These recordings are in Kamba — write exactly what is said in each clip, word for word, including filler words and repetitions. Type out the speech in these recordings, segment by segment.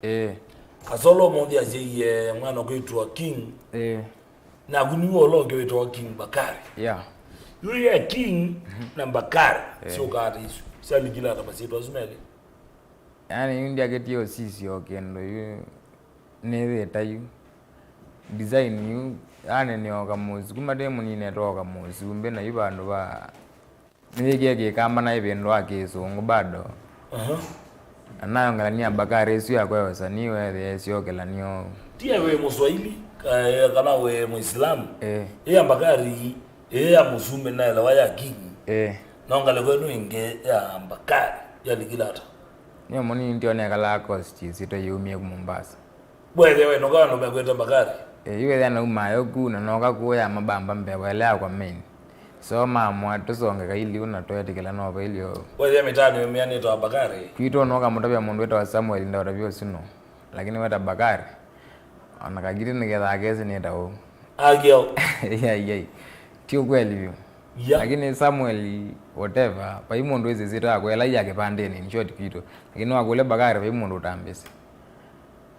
Ĩĩ. Kasolo ũmũnthĩ asyaie mwana kwĩtwa King. Ĩĩ. Naku nĩw'o ũla ũngĩ wĩtawa King Bakari. Yeah. Yu ya King na Bakari, yeah, syũkaa ata isu? Syalikile ata masyĩtwa asu melĩ? Yaani, yu ndyakĩtie ũsisya o kĩndũ yu nĩthĩta yu. Design yu, yaani, nĩ o kamũsi. Kuma ndĩ mũnini netawa kamũsi. Ũmbĩ na yu vandũ va nĩwĩkie kĩkamba na ĩvĩndũ wa kĩsũngũ bado. Aha. Na nayongelania Bakari ĩsu yakwa ya ũsanii weethĩa ĩsyokelanio. Tiye wĩ Mũswahili, ka-, kana wĩ Mũislamu? Eh. Ĩya Bakari, ĩya Mũsumbĩ naelewa ya King. Eh. No ngalĩko ĩno ĩngĩ ya Bakari yalikile ata? Nĩ mũnini ndio nekalaa coast ĩsĩtwa yĩumie ku Mombasa. Wethĩa we noka andũ mekwĩta Bakari? Eh, yu wethĩa naumaa yo ku na noka kuya mabamba mbee wa ĩla yakwa main. So maamũa tũsonge kailiu na tweetĩkĩla no vailyo. Wethĩa mĩtaanĩ mĩanĩtwa Bakari? Kwitũ noka mũtavya mũndũ wĩtawa Samuel, ndaũtavya ũsu no. Lakini weta Bakari, ona kagiti nĩkethaa kesi nĩta ũu. Agio. Yai, yai. Ti ukweli vyu. Yeah. Lakini Samuel, whatever, vai mũndũ wĩsĩsĩte akwa ĩla ya kĩvandĩnĩ, in short kwitũ. Lakini wakũlya Bakari, vai mũndũ ũtambĩsĩ.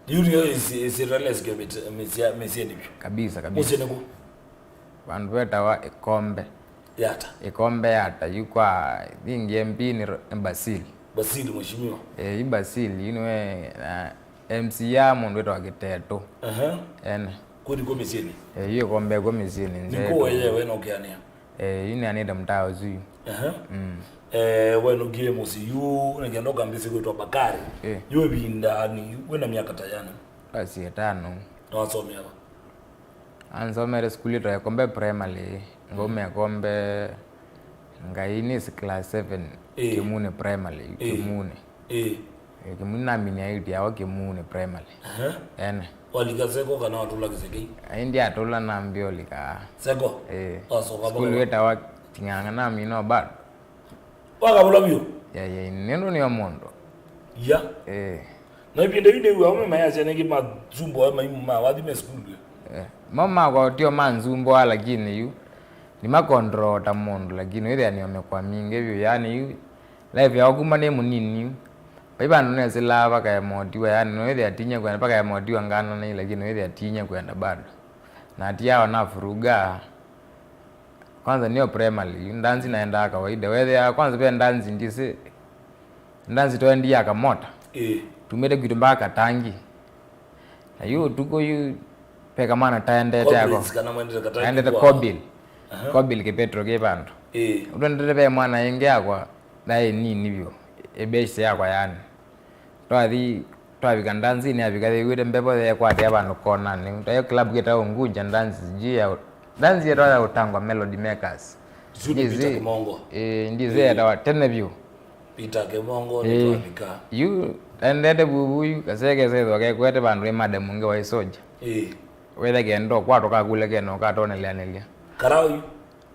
Yu nĩyo ĩsĩ-, ĩsĩtwa ĩla ĩsikĩo mĩt-, mĩsya-, mĩsyĩnĩ vyũ. Kabisa, kabisa. Mũsyĩ nĩkũ? Vandũ vetawa Ĩkombe. Yata? Ĩkombe yata, yu kwa, I think M P nĩ Ro-, nĩ Basil. Basil, mheshimiwa. Eh, yu Basil, yu nĩwe, na M C ya mũndũ wĩtawa Kĩtetũ. Aha. Ene. Kũ nĩkw'o mĩsyĩnĩ? Eh, yu Ĩkombe kw'o mĩsyĩnĩ, nzee. Nĩkũ weye we na ũkeanĩa? Eh, yu nĩanĩte mtaa ũsu yu. Aha. Mm. Eh, we nũkie mũsyĩ yu, nĩkenda ũkambĩsye kwĩtwa Bakari. Eh. Yu ĩvindanĩ, wĩna myaka ta yana? Basi ĩtano. Na wasomea va? Ansomere sukulu ĩtawa Ĩkombe Primary, ngauma Ĩkombe, ngai nĩsĩ class seven, eh, Kĩmune Primary, eh, Kĩmune. Eh. Eh, Kĩmune naminia eight yawa Kĩmune Primary. Aha. Ene. Walika Seko kana watũla Kĩsekei? Ai, ndiatũla nambia ũlika. Seko? Eh. Wasoka sukulu ĩtawa Kĩng'ang'a namina o bado. Wakavũla vyũ? Ya, ya, nĩndũ nĩo mũndũ. Ya. Eh. Na ĩvinda yu nĩw'a aume mayasya nĩngĩ mazumbo ayo maimu ma wathi me sukulu. Eh. Mo makwa tio manzumboa, lakini yu nĩmakontrol ta mũndũ, lakini wĩthĩa nĩo mĩkwa mingĩ vyũ, yani yu life yao kuma nĩ mũnini yu. Vai vandũ nesĩlaa vakaemotiwa, yani nĩwĩthĩa tinye kwenda, vakaemotiwa ngana nai, lakini wĩthĩa tinye kwenda bado. Na atiawa na furuga. Kwanza nĩyo primary, yu ndanzi naendaa kawaida. Wethĩa kwanza ve ndanzi ndisĩ, ndanzi twaendie ya Kamota. Ĩĩ. Tumĩte kwitũ mpaka Katangi. Na yu ũtukũ yu, ve kamwana taendete ako. Cobbins kana mwendete Katangi. Aendete kwao. Cobil. Aha. Cobil kĩpetro kĩ vandũ. Ĩĩ. Ũtwendete ve mwana ĩngĩ yakwa, naĩ nini vyũ. Ĩbeshe yakwa yani. Twathi, twavika ndanzinĩ, yavika yĩw'ĩte mbevo yeekwatĩa vandũ konanĩ. Tayo club kĩtawa Unguja, ndanzi sijui ya, ndanzi yetawa ya Utangwa Melody Makers. Isu nĩ Peter Kĩmongo. Ĩĩ, ndizi yetawa tene vyũ. Peter Kĩmongo, ĩĩ, nĩtwavika. Yu, endete vuvu yu, kaseke sethwa kekwete vandũ ĩ madam ũngĩ waĩ soja. Ĩĩ. Wethe kendo kwatũ kakule keno katoneleanĩlya. Karau yu.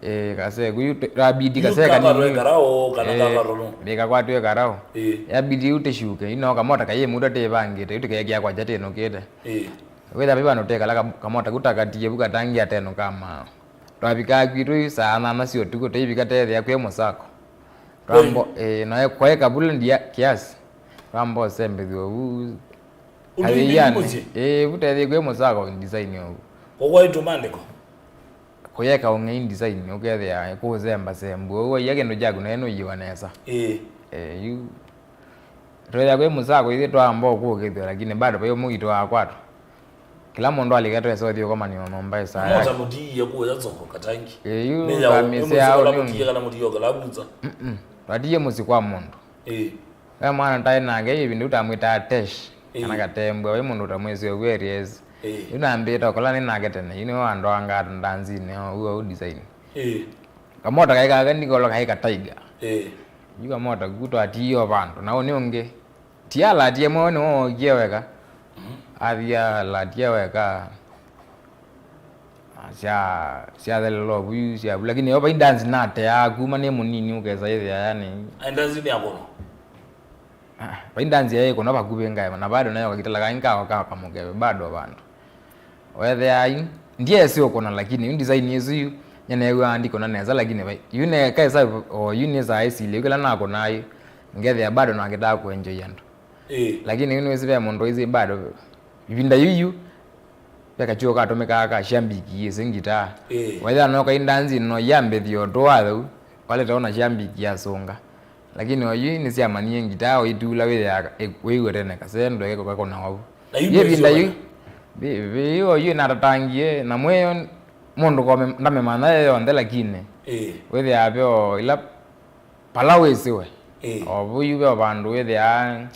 Eh, kase, kuyu te-, rabidi kase kanini. Yu kakarwe karao, kana eh, kakarwe no? Nĩkakwatwe karao. Eh. Yabidi yu tĩsyũke, ino kamota kayĩ mũtwe tĩvangĩte, yu tĩkeekĩa kwa kya tĩnũkĩte. Eh. Wĩtha vĩva nũtekala kam-, kamota kutakatie vu katangi atenũka ma. Twavikaa kwitũ yu saa nana sya ũtukũ, tũivika tethĩa kwĩ mũsako. Twambo, eh, naye kwae kabula ndia kiasi. Twambo sembethwa vu. Ũndũ ĩndĩ mũsyĩ? Eh, vu tethĩa kwĩ mũsako design ũu. Kwa kwaitũ maandĩko? Kũyeka ũng'ei design, ũkethĩa kũũsemba sembu. Ũu waiya kĩndũ kyaku naĩ nũiwa nesa. Ĩĩ. Eh, yu. Twĩthĩa kwĩ mũsako ithyĩ twamba ũkũkĩthw'a, lakini bado vai mũito wa kwatũ. Kĩla mũndũ alika twesa ũthi ũkomanĩa nyũmba ĩsaa yake. Mota mũtiie kũya soko katangi. Eh, yu nĩ ya thamĩsya nĩ mũsiko ũũ la nĩ mũtiie ũngĩ. Kana mũtiie kala buza. Mm-mm. Twatiie mũsyĩ kwa mũndũ. Ĩĩ. Ve mwana taĩ nake, ĩvinda ũtamwĩtaa Tesh, ĩĩ, kana Katembwe, vai mũndũ ũtamwĩsĩ ũvu areas. Ĩĩ. Yu nambĩte okola nĩ nake tene, yu nĩwe wandwanga ndanzinĩ, ũu, ũu design. Ĩĩ. Kamota kaĩ kaka ndikolo kaĩ kataiga. Ĩĩ. Yu kamota ku twatiie o vandũ, na ũnĩ ũngĩ. Ti alatie mwe nĩwe wookie weka. Mhm. Athi alatie weka. Sya, syathelelwa vu, sya vu, lakini yo vai ndanzi nateaa kuma nĩ mũnini ũkesa ĩthĩa yani. Ai, ndanzi nĩ akono? Ah, vai ndanzi yaĩ kũno vakuvĩ ngaema, na bado nayo kakitala kaĩ ngao ka kamũkeve, bado vandũ. Wetheai, ndiesi ũkũna, lakini yu design ĩsu yu, nyeneew'aa ndikũna nesa, lakini vai, yu nekaesa, o yu nĩsaa ĩsilye, yu kĩla nakũnaa yu, ngethĩa bado nakitaa kũenjoy andũ. Ĩĩ. Lakini yu nĩwĩsĩ ve mũndũ wĩsĩ bado. Ĩvinda yu yu, ve kakyuo katũmĩkaa ka shambiki ĩsĩ ngitaa. Ĩĩ. Wethĩa no kaindanzi no yambĩthio tũwathau, waleta ona shambiki ya sũnga. Lakini oyu nĩsyamanyie ngitaa oitula wĩthĩa wĩw'e tene kasee ndweke kakona wavu. Na yu ĩvinda yu, vi- vi- oyu natatangie, na mwĩyo mũndũ kome ndamemanya ye yonthe, lakini Ĩĩ. Wĩthĩa veo ila pala wĩsĩwe. Ĩĩ. O vu yu ve vandũ wĩthĩaa,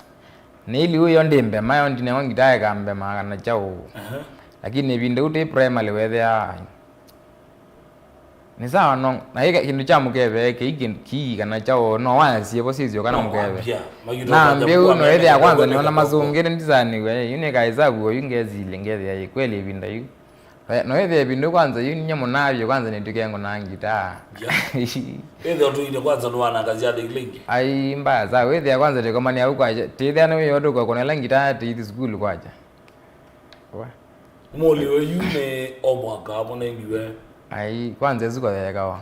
nĩ iliu yo ndĩ mbema, yo ndinengwa ngitaa ĩkambema kana kyaũ. Aha. Lakini ĩvinda yu tĩ primary wethĩaa, nĩ sawa no, na ĩka kĩndũ kya mũkeve, kĩi kĩndũ kii kana kyaũ, no wasie vo sisyo kana mũkeve. Na mbĩu no ĩthĩa kwanza nĩona masũngĩte ndisaniwe, yu nĩkaĩsavu oyu ngesiilye ngethĩa ĩ kweli ĩvinda yu. Eh, no ĩthĩa ĩvinda kwanza yu ninyie mũnavyo kwanza nĩtwĩke ngũnaa ngitaa. Ya. Ĩthĩa ũtũile kwanza nĩwananga syathĩ ila ingĩ. Ai, mbaya saa, wĩthĩa kwanza tĩkomania au kwakya, tĩthĩa nĩ wĩyo tũkakũna ĩla ngitaa tĩithi sukulu kwakya. Wa. Mũlio yu nĩ o mwaka amo nengiwe. Ai, kwanza ĩsu koyekawa.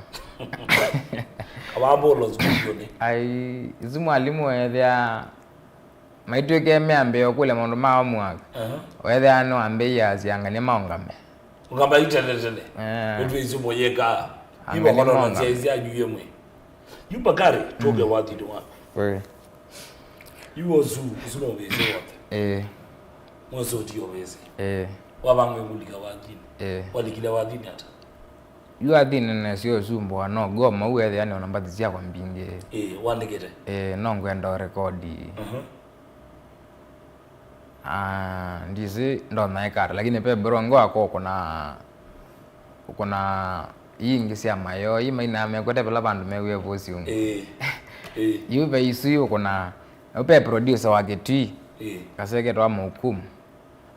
Awambũlo sukulu nĩ. Ai, ĩsu mwalimũ ethĩa maitw'ĩke meambĩĩa kũlya maũndũ ma homework. Aha. Weethĩa nĩwambĩĩie asyangania maũngame. Ũngama yu tene tene. Eh. Nĩtwĩsĩ mũyĩkaa. Angania maũngame. Ivokono na syaisya anyuie mwĩ. Yu Bakari, tũke wathinĩ waku. Ĩĩ. Yu ũsu, ũsu no wĩsĩ wothe. Ĩĩ. Mwese ũtio wĩsĩ. Ĩĩ. Wavangwe kũlika wathinĩ. Ĩĩ. Walikile wathinĩ ata? Yu athi nene syo ũsumbũa, no ngoma u ethĩa nĩ ona mbathi syakwa mbingĩ. Ĩĩ, wandĩkĩte? Ĩĩ, no ngwenda ũrekodi. Mhm. Ah, ndisĩ ndonya ĩka ata, lakini pe bro ngo akokũna, ũkũna ii ingĩ sya mayo, ii mainaa mekwete vala vandũ mewie vosi ũngĩ. Ĩĩ, ĩĩ. Yu ve isu yu ũkũna, pe producer wa Kitui, ĩĩ, kaseke twa Maukumu.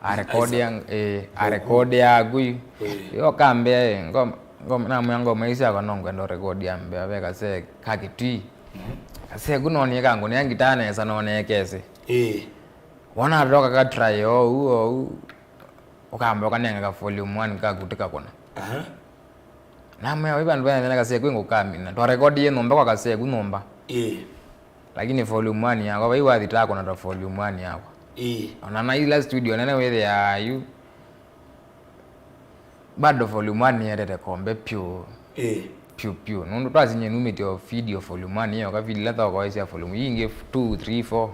Arekodia, eh, arekodia aku yu. Eh. Yo kambia, eh, ngoma, ngoma, namwĩa ngoma ici akwa no ngwenda ũrekodia mbea ve kasee ka Kitui. Mhm. Kasee ku nonie kangũnĩa ngitaa nesa nonekese. Eh. Wona atoka ka try ou, ou, ũkamba ũkanenga ka volume one kaku tĩkakũna. Aha. Namwĩa, "Wĩ vandũ vene kasee kwĩ ngũkamina." Twarekodie nyũmba kwa kasee ku nyũmba. Eh. Lakini volume one yakwa, vai wathi takũna ta volume one yakwa. Ĩĩ. Ona na ila studio nene wĩthĩaa yu, bado volume one nĩyendete kombe pyũ. Ĩĩ. Pyũ, pyũ. Nũndũ twasinyie numĩtye o video volume one ĩyo, ka video ila thokoe sya volume ii ingĩ two, three, four.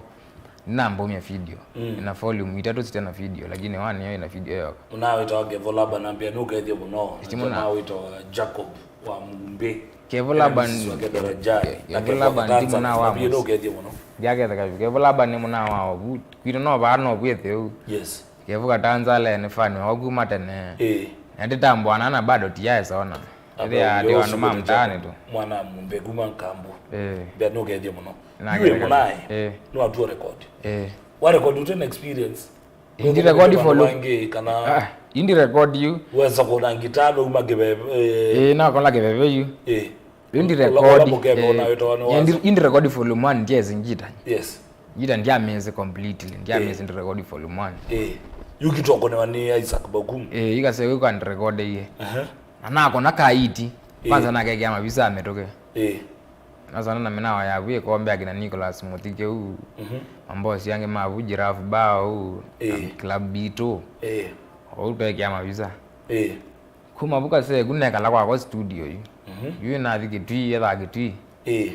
Nĩnambũmya video. Mm. Ĩna volume itatũ site na video, lakini one ĩyo ĩna video yoka. Mũnawĩtawa Kevo Laba na mbĩa nũkethie mũno. Ĩti mũna. Jamaa wĩtawa Jacob wa Mumbĩ. Kevo Laba. Kevo Laba ndi mũna wa mũsyĩ. Ndyaketheka vyũ. Kevo Laba nĩ mũna wa ovu. Kwitũ no vaa no vwĩthĩu. Yes. Kevo Katanzale nĩ fan wa kuma tene. Eh. Na ndĩtambwana na bado tiyaesona. Ĩthĩa ndio andũ ma mtaani tu. Mwana Mumbĩ kuma Nkambu. Eh. Mbĩa nũkethie mũno. Yu mũnae. Eh. No atu record. Eh. Wa record ute na experience. Indi record volume. Wangĩ kana. Ah, indi record yu. Wesa kũna ngitaa no uma kĩveve. Eh, na kona kĩveve yu. Eh. Indi record. Indi, indi record volume one ndiezi ngita. Yes. Ngita ndiamĩsĩ completely. Ndiamĩsĩ ndi record volume one. Eh. Yu kitoko ne wani Isaac Bakum. Eh, ikase yu kwa ndi record iye. Aha. Na nakona kaiti. Kwanza nakekea mavisa metoke. Eh. Nasana na mĩnao ya vu ĩkombe akina Nicholas Mũthikĩ u, mhm, mambosi angĩ ma vu Giraffe Bar u, ĩĩ, na Club B two. Ĩĩ. Ou twekĩa mavisa. Ĩĩ. Kuma vu kasee ku nekala kwakwa studio yu. Mhm. Yu nathi Kitui, ethaa Kitui. Ĩĩ.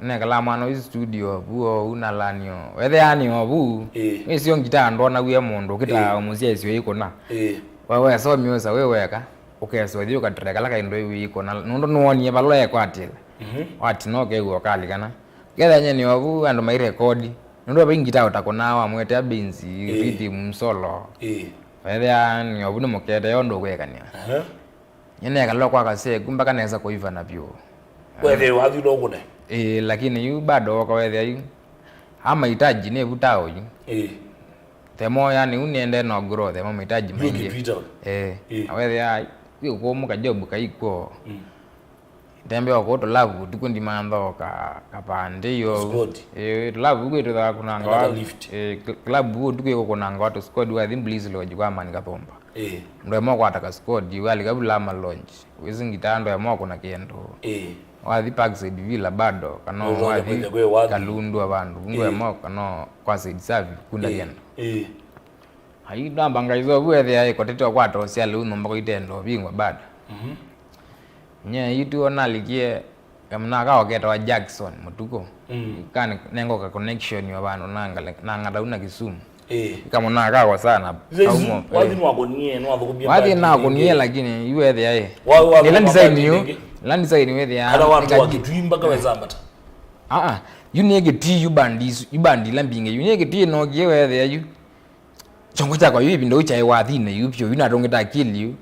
Nekala mwana ũyu studio vu ou na lanio. Wetheani o vu. Ĩĩ. Wĩsio ngitaa ndonawie mũndũ ũkĩtaa, ĩĩ, mũsyaisyo ĩkũna. Ĩĩ. We wesomi ũsa wĩ weka. Ũkesa ũthi ũkatreka kala kaindo wĩkũna, nũndũ nĩwonie vala ũekwatĩla. Mhm. Watina ũkew'a ũkalikana. Kethĩa nye nĩ ovu andũ mairekodi. Nũndũ vai ngitaa ũtakũnaa wamwetea benzi, ĩĩ, rhythm, solo. Ĩĩ. Wethĩa nĩ ovu nĩ mũkete yo ndũkwĩkania. Aha. Nye nekala kwa kasee ku mpaka nesa kũivana vyũ. Wethĩa wathi no kũne. Ĩĩ, lakini yu bado oka wethĩa yu. Ha mahitaji nĩ vu tao yu. Ĩĩ. Themo yani u niende no grow themo mahitaji maingĩ. Yu Kitui town. Eh. Ĩĩ. Na wethĩa kwĩ kũmũ kajob kaikwo. Mm. Tembe o kũu tũlavu ũtukũ ndimantha o ka kapande yo. Squad. Eh, tũlavu kwĩ tũthaa kunanga. Another wa lift. Eh, cl- club ũtukũ ĩkũkunanga watu squad wathi Bliss Lodge kwa mani kathomba. Ĩĩ. Ndwe mo kwata ka squad walika bulama lounge. Wĩsĩ ngitaa ndwe mo kuna kĩndũ. Ĩĩ. wathi Parkside Villa bado, kana wathi Kalundu vandũ vungwe mo, kana kwa Said Savi kunda kenda. Ĩĩ. Ai, namba ngaizo vu ethĩa ĩkotete kwa tosia lĩu nyũmba kwa itendo vingwa bado. Mhm. Nye itu onalikie kamna kao ketawa Jackson Mutuko. Mm. Kani nengo ka connection wa vandu nangale, nangata una Kisumu. Eh. Kamna kao sana. Wathi nwakonie, nwathukubia. Wathi nakonie, lakini yu ethĩa ĩ. Wa, wa, ila design yu, ila design wethĩa. Ala watu wa Kitui mpaka wezambata. Ah, ah. Yu nĩ Kitui, yu bandi, yu bandi ila mbingi. Yu nĩ Kitui no kie wethĩa yu. Kyongo kyakwa yu ĩvinda yu kyaĩ wathinĩ yu vyũ, yu natũngĩte akili yu.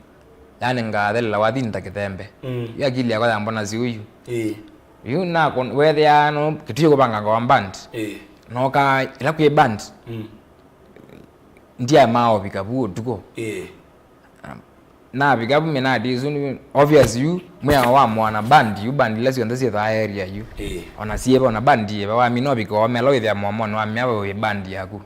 Yani ngathelela wathinĩ ta kĩthembe. Mm. Yu akili yakwa yambona syũ yu. Ĩĩ. Yu nako wethĩa no Kitui kũvanganga wa band. Ĩĩ. Noka ila kwĩ band. Mm. Ndia maovika vu ũtukũ. Ĩĩ. Navika vu minati isu ni obvious yu mwĩao wa mwana band yu band ila syonthe syĩthaa area yu. Ĩĩ. Ona siĩva ona band yĩva wamina ovika omela wĩthĩa mũomonĩ wamea we wĩ band yaku.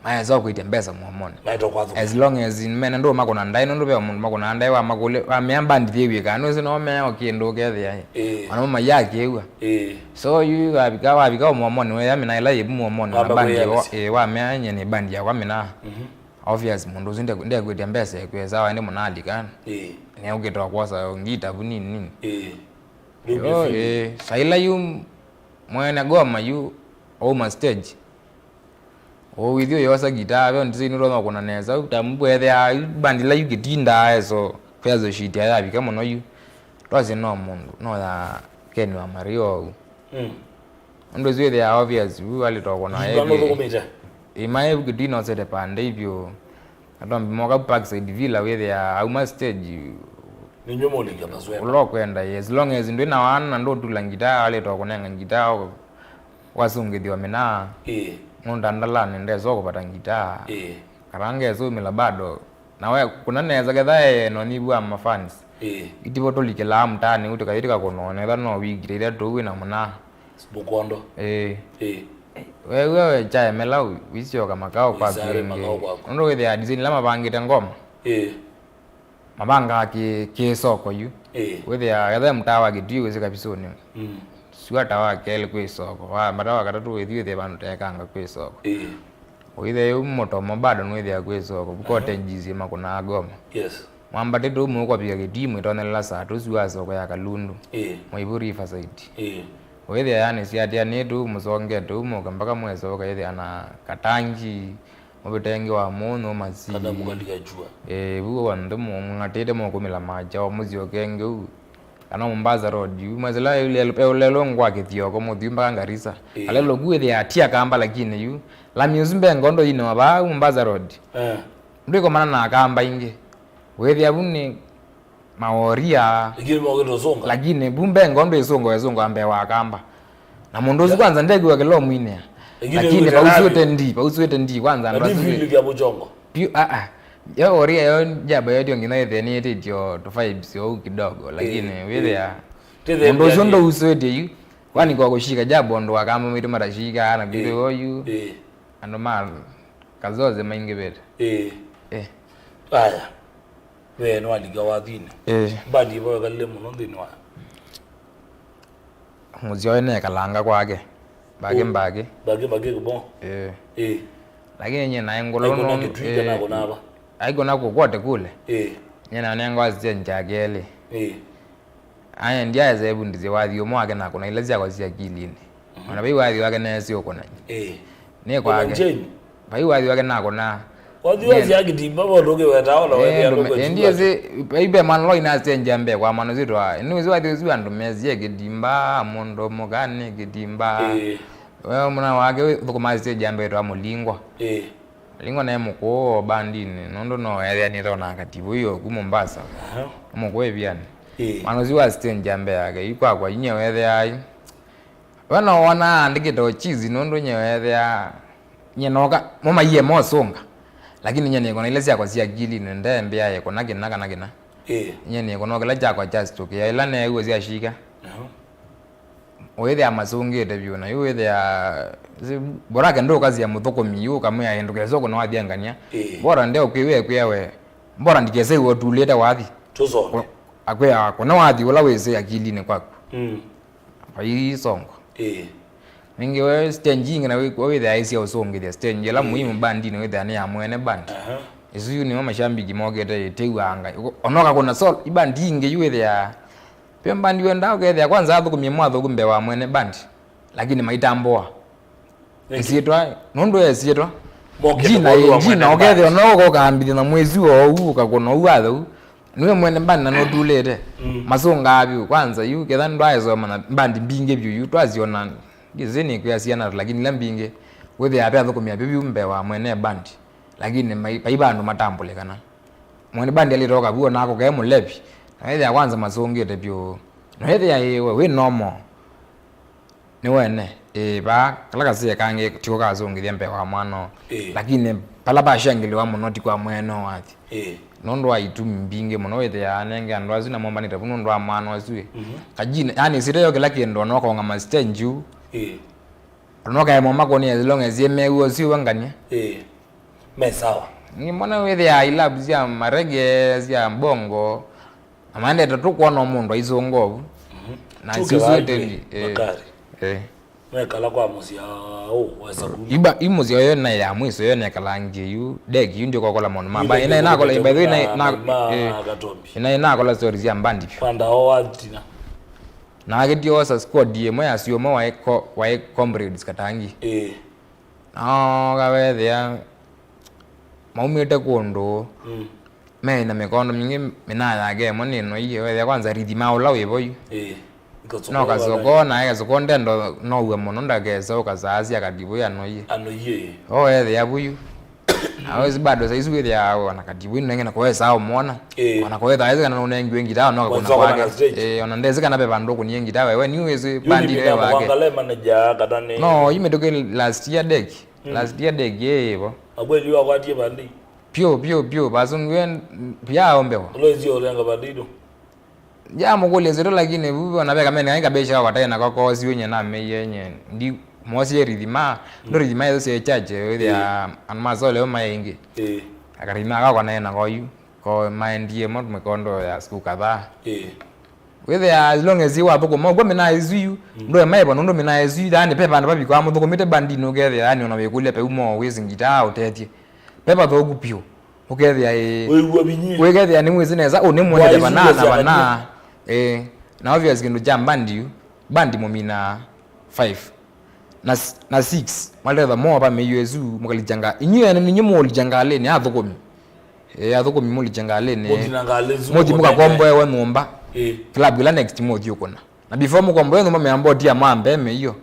Maesa ũkwĩtya mbesa mũomonĩ. Maeta ũkwathũka. As long as mene ndũma kũna ndaĩ nũndũ ve mũndũ makũna ndaĩ wa makũlĩ wamea band yĩw'ĩkaa nũsĩ no mea o kĩndũ ũkethĩa. Ĩĩ. Ona mo mayakĩw'a. Ĩĩ. So yu wavika wavika o mũomonĩ wĩya mina ila yĩvu mũomonĩ na band yĩva ĩĩ wamea nye nĩ band yakwa mina. Mhm. Obvious, mũndũ ũsu nde- ndekwĩtya mbesa ĩkwĩsa waende mũnalika. Ĩĩ. Neũkĩtwa kwosa ngita vu nini nini. Ĩĩ. Yo, ĩĩ, saila yu mwene ngoma yu auma stage. Ũwĩthi ũyosa ngita ve ndisaini ũtonya kũna nesa. Ta mbwethea bandi la yu kĩtindaa eso kwezo shiti ayavika mũno yu. Twasye no mũndũ no ya Ken wa Mario ũu. Mm. Ũndũ ũsu wĩthĩaa obvious, vu alĩ toko na ĩmae vu kĩtui nosete pande ivyo. Atombi moka Parkside Villa wĩthĩaa auma stage. Nĩnywe mũlika masweta. Ũla ũkwenda, as long as ndwĩ na wana na ndũtula ngitaa, alĩ toko neng'a ngitaa, wasungĩthĩwa mĩnaa. Ĩĩ. Nũndandalani ndesa kũvata ngitaa. Ĩĩ. Karanga esũmĩla bado. Na we kũna nesa ketha eno nĩvua ma fans. Ĩĩ. Itivo tũlikĩlaa mtaani ũtĩkayĩtika kũnoo netha no wikite ithatũ wĩ na mũna. Mũkondo. Ĩĩ. Ĩĩ. We we we chaemela wisyoka makao kwaku. Ĩsarĩ ĩngĩ. Makao kwaku. Nũndũ wĩthĩa design ila mavangĩte ngoma. Ĩĩ. Mavangaa kĩ kĩ soko yu. Ĩĩ. Wĩthĩa ketha mtaa wa Kĩtui wĩsĩ kabisũnĩ. Mm. Sua ta wa kelĩ kwĩ soko. Wa mata wa katatũ wĩthi wĩthĩa vandũ tekanga kwĩ soko. Ĩĩ. Ũithĩa yu mũtomo bado nwĩthĩa kwĩ soko, vu cottages makũnaa ngoma. Yes. Mwambatĩte ũu mũkũvika Kĩtui mwĩtonyelela saa tũsu wa soko ya Kalundu. Ĩĩ. Mwaivu Riverside. Ĩĩ. Ũithĩa yani siatĩanĩte ũu mũsongete ũu mũka mpaka mwesa ũkaithĩa na Katangi, mũvĩtenge wa mũnyũ masi. Kana mũkalika jua. Ĩĩ, vu onthe mũng'atĩte mũkũmĩla macha o mũsyoke ngeũ. Kana Mombasa Road, yu mwesela ulelo ngwa kĩthioko mũthiu mpaka Garissa. Ĩĩ. Alelo kuĩthĩa atia kamba lakini yu. Lami ũsu mbe ngondo ino vaa Mombasa Road. Eh. Ndwĩkomana na kamba ingĩ. Wĩthĩa vu nĩ maoria. Lakini mokĩte ũsũnga. Lakini vu mbe ngondo ĩsũngo ĩsũngo ambe wa kamba. Na mũndũ ũsu kwanza ndekiwa kĩlo mwinĩa. Lakini pausuĩte ndi, pausuĩte ndi kwanza. Lakini vili vya mũchongo. Piũ, ah, ah. Yo oria yo njamba yo ndio ngina ĩthĩnĩtĩtyo tu vibes ou kidogo, lakini wĩthĩa mũndũ ũcio ndũusĩtye yu. Kwani kwa kũshika jabo andũ akamba maitũ matashika na kwĩthĩwa yu. Ĩĩ. Andũ ma kazoze maingĩvĩte. Ĩĩ. Eh. Aya. We nĩwalika wathinĩ. Ĩĩ. Mbandi ĩvo ĩkalile mũno nthĩnĩ wa Mũsyoe nekalanga kwake. Mbakĩ, mbakĩ. Mbakĩ, mbakĩ kũbo. Ĩĩ. Ĩĩ. Lakini nye naĩ ngũlũ aikũna nũ- Kĩtui kana ĩĩ. Akũna ava. Aikũna kũkwote kule. Ĩĩ. Nye nanengwa stage ya kelĩ. Ĩĩ. Aya ndiaesa ĩvundĩsye wathi ũmwe wake nakũna ila syakwa sya akilinĩ. Mhm. Ona vai wathi wake neesĩ ũkũna. Ĩĩ. Nĩ kwake. Vai wathi wake nakũna. Wathi wa sya kĩtimba mũndũ ũkĩweta ona wethĩa ndũkũsua. Ndiesĩ, vai ve mwana ũla inasya njia mbee kwa mwana ũsu twaa. Nĩwĩsĩ wathi ũsu andũ mesie kĩtimba, mũndũ mũka nĩ kĩtimba. Ĩĩ. We mũna wake thũkũma stage ya mbee twa Mũlingwa. Ĩĩ. Mũlingwa nae mũkũũ o bandinĩ, nũndũ no ethĩa nĩtona katibu iyo ku Mombasa. Aha. Mũkũũ ĩvianĩ. Ĩĩ. Mwana ũsu wa stage ya mbee yake, yu kwakwa, inyie wethĩa ai. We no wona andĩkĩte o cheese nũndũ nye wethĩa, nye noka, mo maiye mosũnga. Lakini nye nĩkona ila syakwa sya akilinĩ, ndembĩa ĩkũna kĩna kana kĩna. Ĩĩ. Nye nĩkona kĩla kyakwa kyasitũkĩa, ila neew'a syashika. Aha. Ũĩthĩa masũngĩte vyũ, na yu wĩthĩa, si- borake ndũkasya mũthũkũmi yu ũkamwĩa ĩndũ kesa ũkũna wathi angania. Ĩĩ. Bora ndeũkwĩw'a ĩkwĩa we, bora ndikese iwe ũtulĩte wathi. Tũsome. Akwĩa kũna wathi ũla wĩsĩ akilinĩ kwaku. Mm. Vai songo. Ĩĩ. Ningĩ we stage ingĩ na wĩ- wĩthĩa ĩsya ũsũngĩthya stage ĩla muhimu bandinĩ wĩthĩa nĩ ya mwene band. Aha. Isu yu nĩmo mashambiki mokĩte ĩtew'aa ngai. Onoka kuna sol ibandi ingĩ yu wĩthĩa. Pyo bandi wendaa ũkethĩa kwanza athũkũmie mwathũku mbee wa mwene band. Lakini maitambũa. Nĩkĩ? Ĩsyĩtwa, nũndũ ya ĩsyĩtwa. Mokĩte jina kwondũ wa ĩ- jina mwene ũkethĩa band. Ona ũkokambithya na mwĩsu ou ũkakũna ou atheu. Nĩwe mwene band na nũtulĩte. Mm. Masũngaa vyũ kwanza yu ketha ndwaesoma na bandi mbingĩ vyũ yu twasyona. Ngĩsĩ nĩkwĩa syana lakini ila mbingĩ wĩthĩaa ve athũkũmi vyũ vyũ mbee wa mwene band. Lakini mai- vai vandũ matambũlĩkana. Mwene band alĩtoka vu onako ke mũlevi. Na wĩthĩa kwanza masũngĩte vyũ. Na wĩthĩa ĩwe wĩ normal. Nĩ wene, ĩĩ, vaa kala kasee kangĩ tiko kasũngĩthya mbee wa mwana ũũ. Ĩĩ. Lakini pala vashangĩlĩwa mũno ti kwa mwene ũũ wathi. Ĩĩ. Nũndũ wa itumi mbingĩ mũno wĩthĩaa anenge andũ asu na mombanĩte vu nũndũ wa mwana ũsu ĩ. Mhm. Kajina, yani ĩsĩte yo kĩla kĩndũ ona ũkaũngama stage yu. Ĩĩ. Ona ũkaema makũnia as long as yĩ mew'a ũsu wangania. Ĩĩ. Me sawa. Nĩ mwana wĩthĩaa ilabu sya marege, sya mbongo. Na maendete tu kwona mũndũ aisũnga ũu. Mhm. Na Chuke sisu vaa ĩtendi, ĩĩ. Makari. Ĩĩ. Mekala kwa mũsya ũũ wa Sakuma. Iba, i mũsya ũyũ na ya mwiso yo nekalangie yu, deck yu ndikokola maũndũ ma yu ba. Ina inakola, by the way, na, na, na, ĩĩ. Katombi. Ina inakola stories ya mbandi. Kwanda o watina. Na akĩtie osa squad ĩmwe ya syũma waĩ co-, waĩ comrades Katangi. Ĩĩ. Nooka wethĩa maumĩte kũndũ, mm, me na mĩkondo mingĩ, mĩnaa yake ĩmwe nĩ noiye. Wethĩa kwanza rithi ma ũla wĩ vo yu. Ĩĩ. No kasoko, nae kasoko ndendo noue mũno, ndakesa ũkasaasya kativu ya noiye. Anoiye. O wethĩa vu yu. Na wezi bado saizi wĩthĩaa ona kativu ĩno nenge na kũwesa ũmwona. Ĩĩ. Ona kũwetha wezi kana nũnengiwe ngita, ona kakũna kwake. Ĩĩ, ona ndesi kana ve vandũ kũnie ngita wewe, ni wezi bandi wewe wake. No, yu mĩtũkĩ last year deck. Mm. Last year ndĩngĩ ĩvo. Akweli wakwatie vandi. Pyo, pyo, pyo, vasungiwe pya ombewa. Ũlwezi ũrenga vandi ndo. Ya mũkũlya zito lakini vu ona veka mene ngai kabesha kwa tena kwa kosi wenye na meye nye. Ndi mosi rithima, ndo rithima yesu se chache wĩthĩa andu masole maingĩ. Eh. Akarima kwa kwa nena kwa yu. Ko maendie mo mikondo ya siku kadhaa. Eh. Wĩthĩa as long as wathũkũma ũkw'o mĩnaa ĩsu yu, mm, ndũe maĩva nũndũ mĩnaa ĩsu yu, yani ve vandũ vavikwaa mũthũkũmĩte bandinĩ ũkethĩa yani ona wĩkũlya peu mo wĩsĩ ngitaa ũtethye. Ve vathũku piũ, ũkethĩa ĩ, wĩw'a vinyie. Wĩkethĩa nĩwĩsĩ nesa ũũ nĩmwendete vanaa na vanaa. Ĩĩ, na obvious kĩndũ kya bandi yu, bandi mũminaa five. Na s-, na six, mwaletha mo vamĩio ĩsu, mũkalikya nga-, inyuĩ ene ninyu mũlikya ngalĩnĩ, athũkũmi. Ĩĩ, athũkũmi mũlikya ngalĩnĩ. Mũthi na ngalĩ ĩsu. Mũthi mũkomboe. Mũkakomboewe nyũmba. Ĩĩ. Club ĩla next mũthi ũkũna. Na before mũkomboe nyũmba, mĩambotia mwambe mĩio.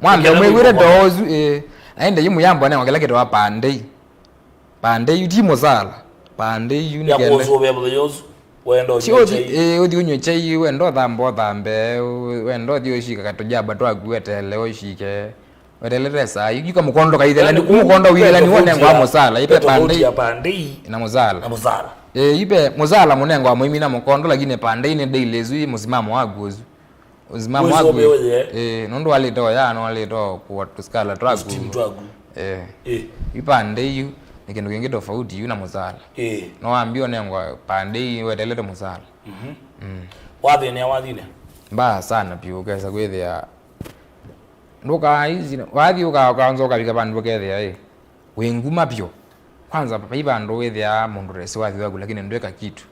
Mwambe mwĩw'ĩte ndoo ũsu, ĩĩ. Na ĩndĩ yu mũyambo nengwa kĩla kĩtawa pandei. Pandei yu ti mũsala. Pandei yu nĩ kenda. Ya kũsũvĩa mũthenya ũsu. Wenda ũthi ũnywe chai. Ĩĩ, ũthi ũnywe chai, wenda ũthambe, ũthambe, wenda ũthi ũshika katũjaba twaku, wetele ũshike. Wetele tesa, yu kamũkondo kaithela, yani, mũkondo withela nĩ wonengwa mũsala, ipe pandei. Pandei. Na mũsala. Na mũsala. Ĩĩ, ipe mũsala mũnengwa mũimi na mũkondo, lakini pandei nĩ daily ĩsu, ĩ mũsimamo waku ũsu. Ũsimamo waku. Wĩsũvĩwe ye. Ĩĩ, nũndũ walĩte oya, no walĩte kũwa tũsikala twaku. Steam twaku. Ĩĩ. Ĩĩ. Ipande iu nĩ kĩndũ kĩngĩ tofauti yu na mũsala. Ĩĩ. No wambie ũnengwa pande ii wetelete mũsala. Mhm. Mm. Wathĩnĩa wathine? Mbaa sana piũ, ũkesa kwĩthĩa ndũkaizi, wathi ũka-, ũkaanza ũkavika vandũ ũkethĩa ĩ. Wĩ nguma vyũ. Kwanza, vai vandũ wĩthĩaa mũndũ resi wathi waku, lakini ndwĩka kitu.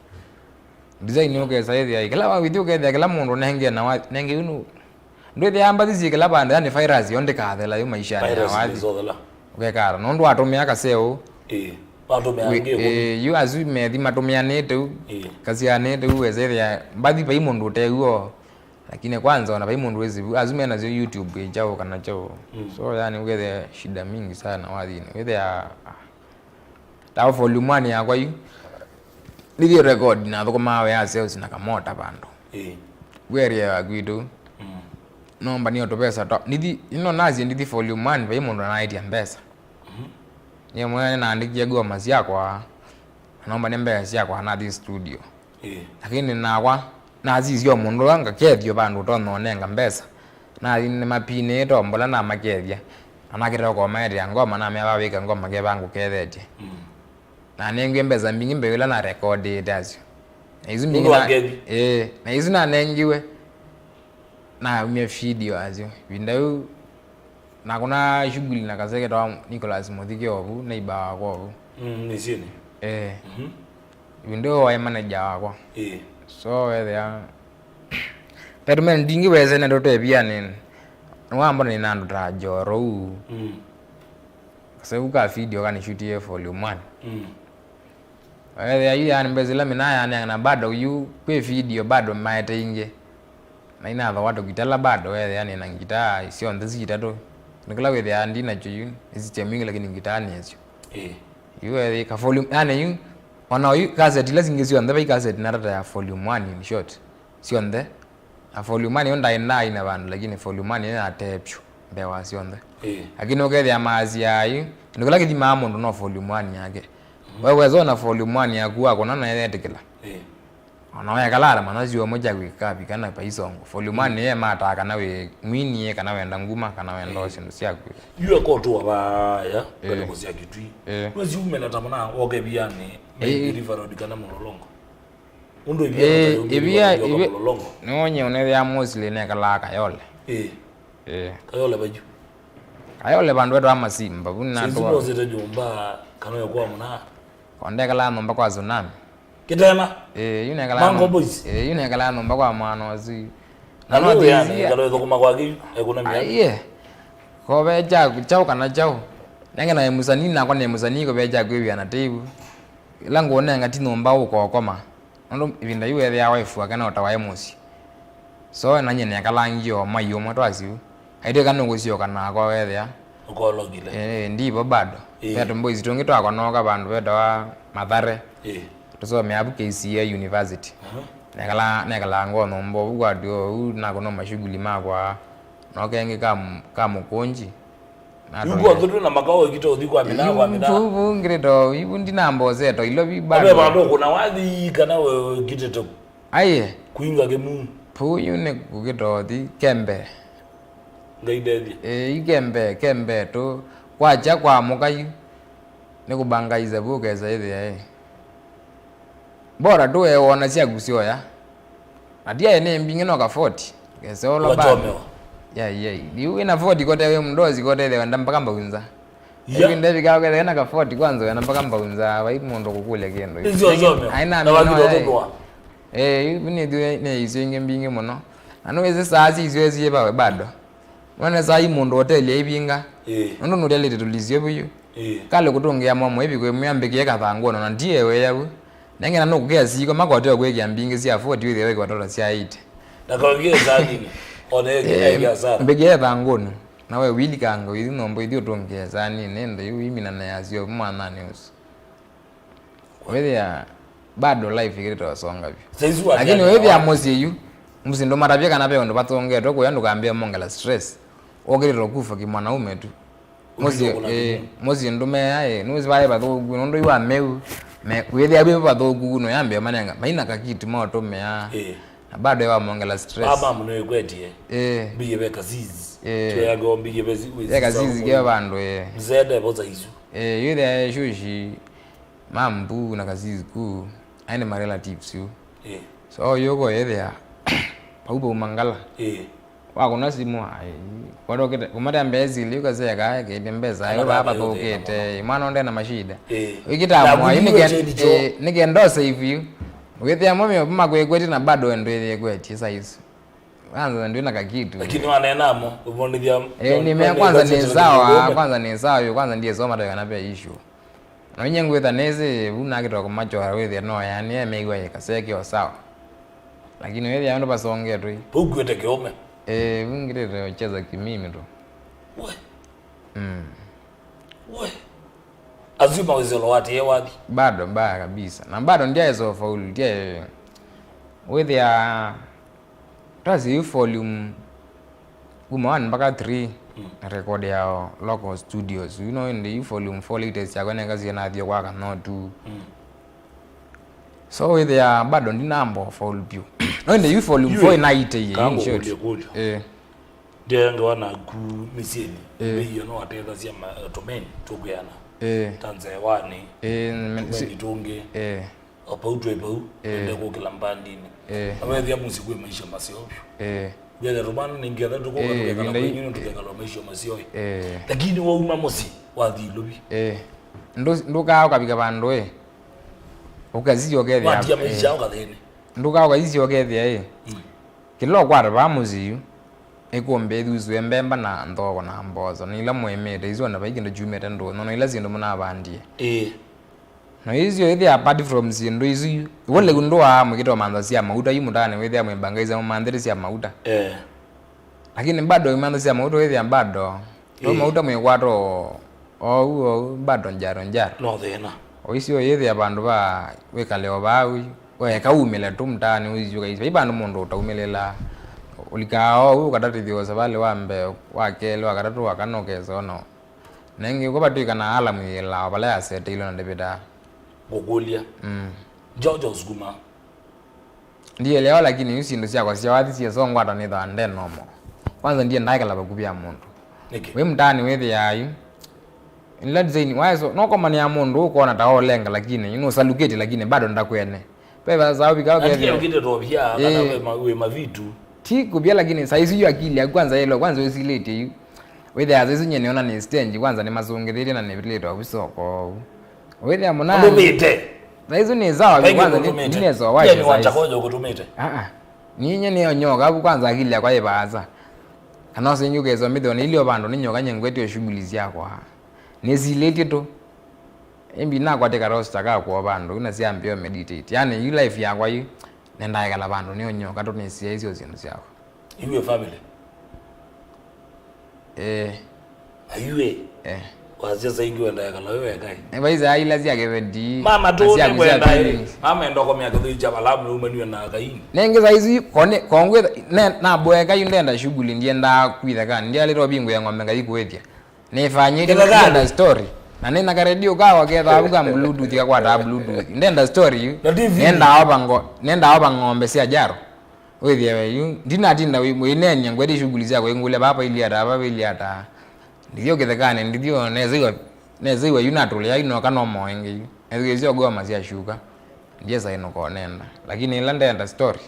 Design ũkesa ĩthĩa, kĩla wathi ũkethĩa, kĩla mũndũ nenge na wa-, nenge yu nũ-, ndwĩthĩaa mbathi syĩ kĩla vandũ, yani virus yo ndĩkathela yu maishanĩ ya wathi. Virus ndĩzothela. Ũkekara, nũndũ watũmĩa kaseo. Ĩĩ, watũmĩa wĩ-, angĩ ĩĩ, yu asu methi matũmĩanĩte u, ĩĩ, kasianĩte u, wesa ĩthĩa, mbathi vai mũndũ ũtew'o. Lakini kwanza ona vai mũndũ wĩsĩ vu, asu menasyo YouTube ĩ kyaũ kana kyaũ. Mm. So yani ũkethĩa shida mingi sana wathini. Wĩthĩa, ah, ta volume one yakwa yu. Nĩthi record na thũkũmaa wĩa sales na kamota vandũ. Ĩĩ. Vu area ya kwitũ. Mm. Nomba nĩo tũvesa twa. Nĩthi, ino nasie ndithi volume one vai mũndũ anaĩtya mbesa. Mhm. Niĩ mwene naandĩkie ngoma syakwa. Na nomba nĩ mbesa syakwa nathi studio. Ĩĩ. Lakini nakwa, nasisye o mũndũ ũla ngakethyo vandũ ũtonya ũnenga mbesa. Nathi nĩmapinĩĩte o mbola namakethya. Na nakĩte ũkomaetea ngoma, namea vawĩka ngoma keva ngũkethetye. Mm. Nanengiwe mbesa mbingĩ mbee ĩla narekondĩte asyo. Na isu mbingĩ nũndũ wa na-, ngethi? Ĩĩ, na isu nanengiwe. Naumya video asu. Ĩvinda yĩu nakũna shughuli na kaseke ketawa Nicholas Mũthike ovu, neighbor wakwa ovu. Mm, nĩsyĩnĩ. Eh. Mhm. Ĩvinda yĩu waĩ manager wakwa. Ĩĩ. So wethĩa, tatume ndingĩ wesene tũtevianĩ. Nĩwambona nĩ na andũ ta Njoro ũu. Mm. Kaseu ka video kanĩshutie volume one. Mm. Ethĩa yu yani mbesa ila mina yaneana bado yu kwĩ video bado maete ingĩ. Na inathoa tũkitala bado ethĩa nĩ na ngitaa syonthe si itatũ. Nĩ kĩla wĩthĩa ndi nakyo yu, isi kya mwingĩ lakini ngitaa nĩsyo. Ĩĩ. Yu ethĩa ka volume, yani yu, ona yu cassette ila singĩ syonthe vai cassette na data ya volume one in short. Syonthe. Na volume one yo ndaĩ ndaĩ na vandũ, lakini volume one yo yatee vyũ mbee wa syonthe. Ĩĩ. Lakini ũkethĩa maasya yu, kĩndũ kĩla kĩthimaa mũndũ no volume one yake. Mhm. We weza ona volume one yaku wakona na yetĩkĩla. Ĩĩ. Ona wekala na mana syuo moja kwĩka vika na paisongo. Volume one ye mataa kana we mwini ye kana wenda nguma kana wenda syĩndũ syaku. Yu ekotua vaya, eh, ngalĩko sya Kitui. Eh. Nĩsiumĩla ta mana oke viani, eh, River Road kana Mlolongo. Ũndũ ĩvia, eh, ĩvia, ĩvia, Mlolongo. Nĩwonye ũnethĩa mostly nekalaa Kayole. Eh. Eh. Kayole vaju. Kayole vandũ vetawa Masimba, vu nĩ natwa. Sisi mosite nyũmba kana yo kwa mna. Kondekalaa nyũmba kwa Tsunami. Kitema. Eh, yu nekalaa Mango Boys. Eh, yu nekalaa nyũmba kwa mwana ũsu. Na no thĩsia. Kana thũkũma kwake yu, ekuna mia. Aiye. Kove kyaku, kyau kana kyau. Nenge na musanii nakwa nĩ musanii kove kyaku ĩwia na tĩvu. Ĩla ngũnenga ti nyũmba ũkokoma. Nũndũ ĩvinda yu wethĩawa wife wake no ta waĩ mũsyĩ. So nanyie nekalangie o mwai ũmwe twasiu. Aitwĩka nũkũsyoka nakwa wethĩa. Ũkologile. Eh, ndivo bado. Eh. Ve tũmboys tũngĩ twakonooka vandũ vetawa Mathare. Eh. Tũsomea avu K C A University. Aha. Nekala, nekalanga o nyũmba ũvu kwatio ũu nakonwa mashughuli makwa. No kengĩ ka m-, ka mũkũnji. Yu kwothe twĩ na makao ĩkita ũthi kwa mĩnaa kwa mĩnaa. Vu, vu ngĩrĩto, ivu ndinamboseto, ilo vi bado. Ave vandũ ũkũna wathi kana we ũkitĩte. Aiye. Kuinga kĩmu. Vu yu nĩ kũkĩtothi, kembe. Ngai ndethie. Ĩĩ, yu kembe, kembe tu. Kwakya kwa mũka yu. Nĩ kũbangaiza vu ũkesa ĩthĩa ĩ. Bora tu we wona syaku syoya. Na ndiaĩ nĩ mbingĩ no ka forty. Kese ũla bado. Ũtomewa. Yai, yai. Yu wĩna forty kote wĩ mdozi kote wenda mpaka mbaunza. Ya. Yu ndevika kote wĩna ka forty kwanza wenda mpaka mbaunza. Vai mũndũ kũkũlya kĩndũ. Icio ũtomewa. Aina na mĩno wakinya yai. Ũtũtũa. Eh, yu nĩ ithuĩ nĩ icio ingĩ mbingĩ mũno. Na nĩwĩsĩ saa si icio esi pawe bado. Wone saa hii mũndũ hoteli yaivinga. Ĩĩ. Nũndũ nũlelĩte tũlisio vu yu. Ĩĩ. Kale kũtũngĩa momo ĩvi kwĩmwĩa mbĩkĩe kathangũno na ndiye wĩa vu. Nengena nũkũkĩa siko makote kwĩkĩa mbingĩ sya forty wĩthĩe wĩkĩwa tota sya eighty. Na kawĩkĩe sanini. Ona ĩkĩa, eh, ĩkĩa sana. Mbĩkĩe thangũnĩ. Na we wilikanga ũithi nyũmba ithi ũtũngĩe sanini nĩ nthĩ yu iminana yasyo mwananĩ ũsu. Wĩthĩa bado life ĩkĩlĩte ũsonga vyũ. Saizi wa lakini jana wĩthĩa wa- mũsyĩ yu, mũsyĩ ndũmatavye kana ve ũndũ vathũngĩtwe kũya ndũkambĩe mongela stress. Ũkĩlĩte kufa kĩmwanaume tu. Mũsyĩ, ũkĩlĩte kũla eh, kĩmwe. Mũsyĩ ndũmea, eh, nũsĩ vaĩ vathũku, nũndũ yu wa meu, me, wĩthĩa wĩ vathũku, no yambĩe manenga, maina kakiti maũtũmĩa. Eh. Na bado ĩwa mongela stress. Baba mũno ĩkwetie. Eh. Mbiye ve kazizi. Eh. Twe yango mbiye ve zi-, ve kazizi ke vandũ, eh. Mzee ndevo za isu. Eh, yu the shushi. Mambu na kazizi ku, aĩ nĩ ma relatives yu. Eh. So, yuko ethĩa, pau pau mangala. Eh. Wakũna simũ, ai, kwadokete, kumata mbesa ili ukaseka, kete mbesa, ayo baba thokete, mwana onde na mashida. Eh. Wikita mwa, nĩkenda save you. Withia mwe makwĩkweti na bado endo ĩkweti size. Kwanza ndwĩ na kakitu. Lakini wanenamo, ũvonithia. Eh, nime kwanza ni sawa, kwanza ni sawa, yo kwanza ndiye soma toka na pia issue. Na inye ngwĩtha nĩsĩ vu nakĩtoka kũmachora wĩthĩa no yani emeigwa ĩkaseke o sawa. Lakini wĩthĩa andũ vasongetwe. Vu kwĩte kĩũme. Eh, vu ngĩtĩte cheza kimimi tu. We. Mm. We. Azuma wĩselo watie wathi. Bado mbaya kabisa. Na bado ndiaĩsa ũfaulu, ndiaĩ wĩthĩa Twasi yu volume kuma one mpaka three, mm, na record yao local studios. You know, ĩndĩ yu volume four latest yakwa nekasie nathio kwa Kanotu. Mm. So wĩthĩa bado ndinamba faulu vyũ. No ĩndĩ yu volume four ĩnaitĩie, in short. Kangũkũlye kũlyo. Eh. Ndiangewa naku mĩsyĩnĩ. Eh. Mĩio no atethasya ma-, tũmeni tũkwĩana. Eh. Ta nzewanĩ. Eh, men-, tũmeni tũngĩ. Eh. O pau twĩ pau, eh, ende kũkĩla mbandinĩ. Eh. Na wethĩa mũsyĩ kwĩ maisha maseo vyũ. Eh. Wethe tũmana nĩ ngetha tũkoka. Eh, tũkekala vĩla kwenyu, tũkekala maisha masio. Eh. Lakini wauma mũsyĩ, wathi Ilovi. Eh. Ndũ-, ndũkaa ũkavika vandũ, eh. Ũkasisya ũkethĩa. Watia maisha, eh, ũkathĩnĩ. Ndũkaa ũkasisya ũkethĩa, eh. Mm. Kĩla ũkwata vaa mũsyĩ yu, ĩkũmbĩ ĩthusue mbemba na nthoko na mboso, nĩ ila mũĩmĩte, isu ona vai kĩndũ kyumĩte ndũũ, no ila syĩndũ mũnavandie. Ĩĩ. Na isu ithia apart from syĩndũ isu, yu, iwe lĩu ndũaa mũkĩtomantha sya mauta, yu mũtaanĩ wĩthĩa mwĩmbangaisya mũmanthĩte sya mauta. Eh. Lakini bado imantha sya mauta wĩthĩa bado. Ĩĩ. Mauta mwĩkwata o, ou, ou, bado njaro, njaro. No thĩna. O isu yĩthĩa vandũ va wĩkale o vau, weeka umĩle tu mũtaanĩ ũisyũka isi. Vai vandũ mũndũ ũtaumĩlĩlaa. Ũlikaa o ũu ũkatatĩthya ũsavalĩ wa mbee, wa kelĩ, wa katatũ, wa kana ũkesa ona. Na ĩngĩ, ũko vatw'ĩka na alamu yĩlaa o vala yaseteilwe na ndĩvĩtaa. Ngũkũlya. Mm. Jojo sukuma. Ndielewa, lakini yu syĩndũ syakwa sya wathi syĩsa ngwata nĩthaa nde normal. Kwanza ndiendaa ĩkala vakuvĩ ya mũndũ. Nĩkĩ? Wĩ mũtaanĩ wĩthĩaa yu. Ila design, waeso, nokomanĩa mũndũ ũkona ta olenga, lakini, you know, salukĩte, lakini bado ndakwene. Veva saa ũvika. Na ũkethĩa ndiye ũkĩte tovya, kana eh, wĩ ma-, wĩ mavitu. Ti kũvya, lakini saa isu yu akili yaku kwanza yelo, kwanza ũsilĩtye yu. Wĩthĩa saa isu nye nĩona nĩ stage, kwanza nĩmasũngĩthĩtye na nĩvilĩte ovisoko. Wĩthĩa mũna. Ũndũmĩte. Saa isu nĩ sawa, kwanza nĩ, nĩnesa wa. Nĩ wacha koja ũkũtũmĩte. Ah, ah. Ninye nĩ onyoka, avu kwanza akili yakwa ĩvaasa. Kana ũsĩ ingĩ ũkesa mĩtheo nĩ ilio vandũ nĩ nyoka nye ngwetio shughuli syakwa. Nĩsilĩtye tu. Ĩmbi nakwatĩka roster ka kuo vandũ, na syambio meditate. Yani, yu life yakwa yu, nendaekala vandũ nĩ onyoka tu nĩsiaisyo syĩndũ syakwa. Iwe family. Eh. Ayue. Eh. Wasya saingi wenda yakala wewe kai. Nĩ vaiza ila sya kĩveti. Mama tu nĩ kwenda. Mama enda kwa miaka thĩcha balamu umaniwe na kaini. Nenge saizi kone kongwe ne na boeka yu ndenda shughuli ndienda kwitha kan. Ndialeta bingu ya ng'ombe ngai kuethia. Nifanyite ndenda story. Na nina ka radio kawa ketha avuka bluetooth kakwata bluetooth. Ndenda story yu. Nenda oba ngo, nenda oba ng'ombe cia jaro. Wĩthĩe we yu, ndinatinda wĩ-, wĩneenya ngwete shughuli syakwa ingũlya vaa vailye ata, vaa vailye ata. Ndithio kĩthekanĩ, ndithio nesĩwa, nesĩwa yu natũlĩa yu noka no moe ĩngĩ yu. Nesĩwa syo ngoma sya shuka. Ndiesa ĩno konenda. Lakini ĩla ndenda story,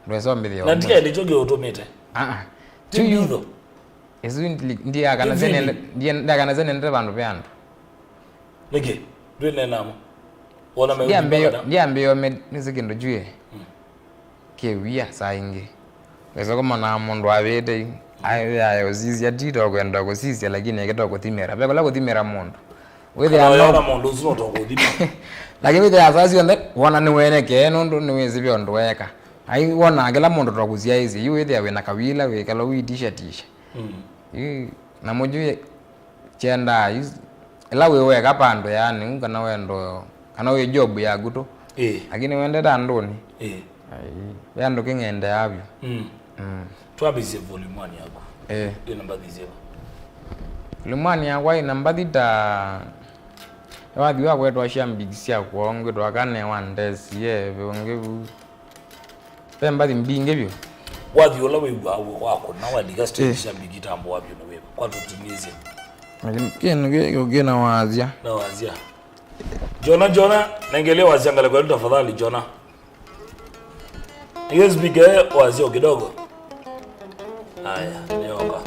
ndwesa ũmbĩthĩa. Na ndikae nĩkyo kĩũtũmĩte. Ah, ah. Ti yu. Ĩsu ndi-, ndiakana senende, ndiakana senende vandũ ve andũ. Nĩkĩ? Ndwĩneenamo. Wona me. Ndiambĩĩo me nĩsĩ kĩndũ jue. Mm. Kĩwia saa ingĩ. Wesa kũmona mũndũ avĩte yu. Aye ũsisya ti to kwenda kũsisya lakini eke to kũthimĩra. Ve kũla kũthimĩra mũndũ. Wĩthĩa no mũndũ ũsu no to kũthima. Lakini wĩthĩa saa syonthe wona nĩwenekee nũndũ nĩwĩsĩ ve ũndũ weka. Ai wona kĩla mũndũ to kũsyaĩsye. Yu wĩthĩa wĩna kawila wĩkala ũitishatisha. Mm. Yu na mũjue kyendaa yu ĩla wĩ weka pandũ yaani kana wendo kana wĩ job yaku tu. Ĩĩ. Lakini wendete andũnĩ. Ĩĩ. Ai, ve andũ kĩng'endeaa vyũ. Mm. Mm. Twambĩsye volume one yaku. Ĩĩ. Ĩ namba thĩsĩva? Volume one yakwa ĩ namba thita. Wathi wa kwetwa sha mbigi sya kwongwĩtwa kane wa ndesi ye ve ũngĩ vu. Ve mbathi mbingĩ vyũ. Wathi ũla wĩw'aa wĩ wakũna walika stage. Eh. Sya mbingĩ itambũa vyũ nĩ wĩva? Kwa tũtumĩsye. Lakini kĩndũ kĩkĩ kĩna wasya. Na wasya. Jona, Jona, nengelee wasya ngalĩko ĩno tafadhali, Jona. Hiyo speaker wasya kidogo. Haya, nĩoka.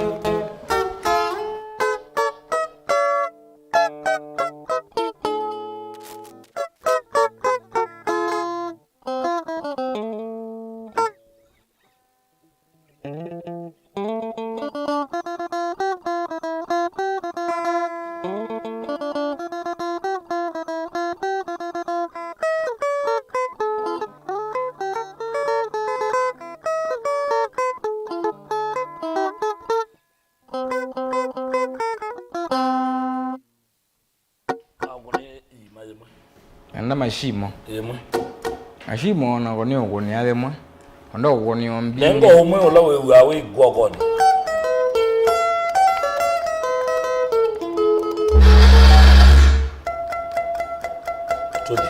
Akũnĩ iima yĩmwe. Enda mashimo. Yĩmwe. Mashimo onako nĩ ũkũnĩa yĩmwe. Onde ũkũnĩa mbingĩ. Nengo ũmwe ũla wĩw'aa wĩ kw'okonĩ. Tũthi.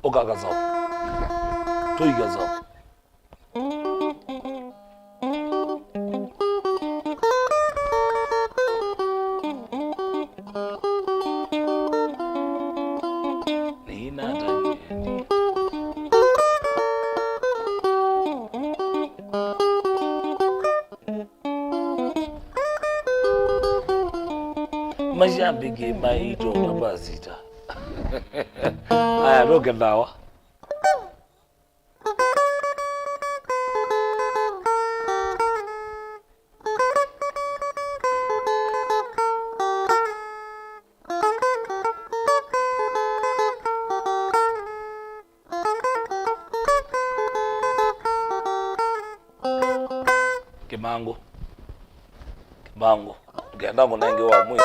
Ũka kasaũ. Oi, gazo. Nĩ nata nyendi. Mashabiki maitũ mapasita. Aya, tũke ndawa. Kĩmangũ. Kĩmangũ. Ngenda ngũnenge wa mwiso.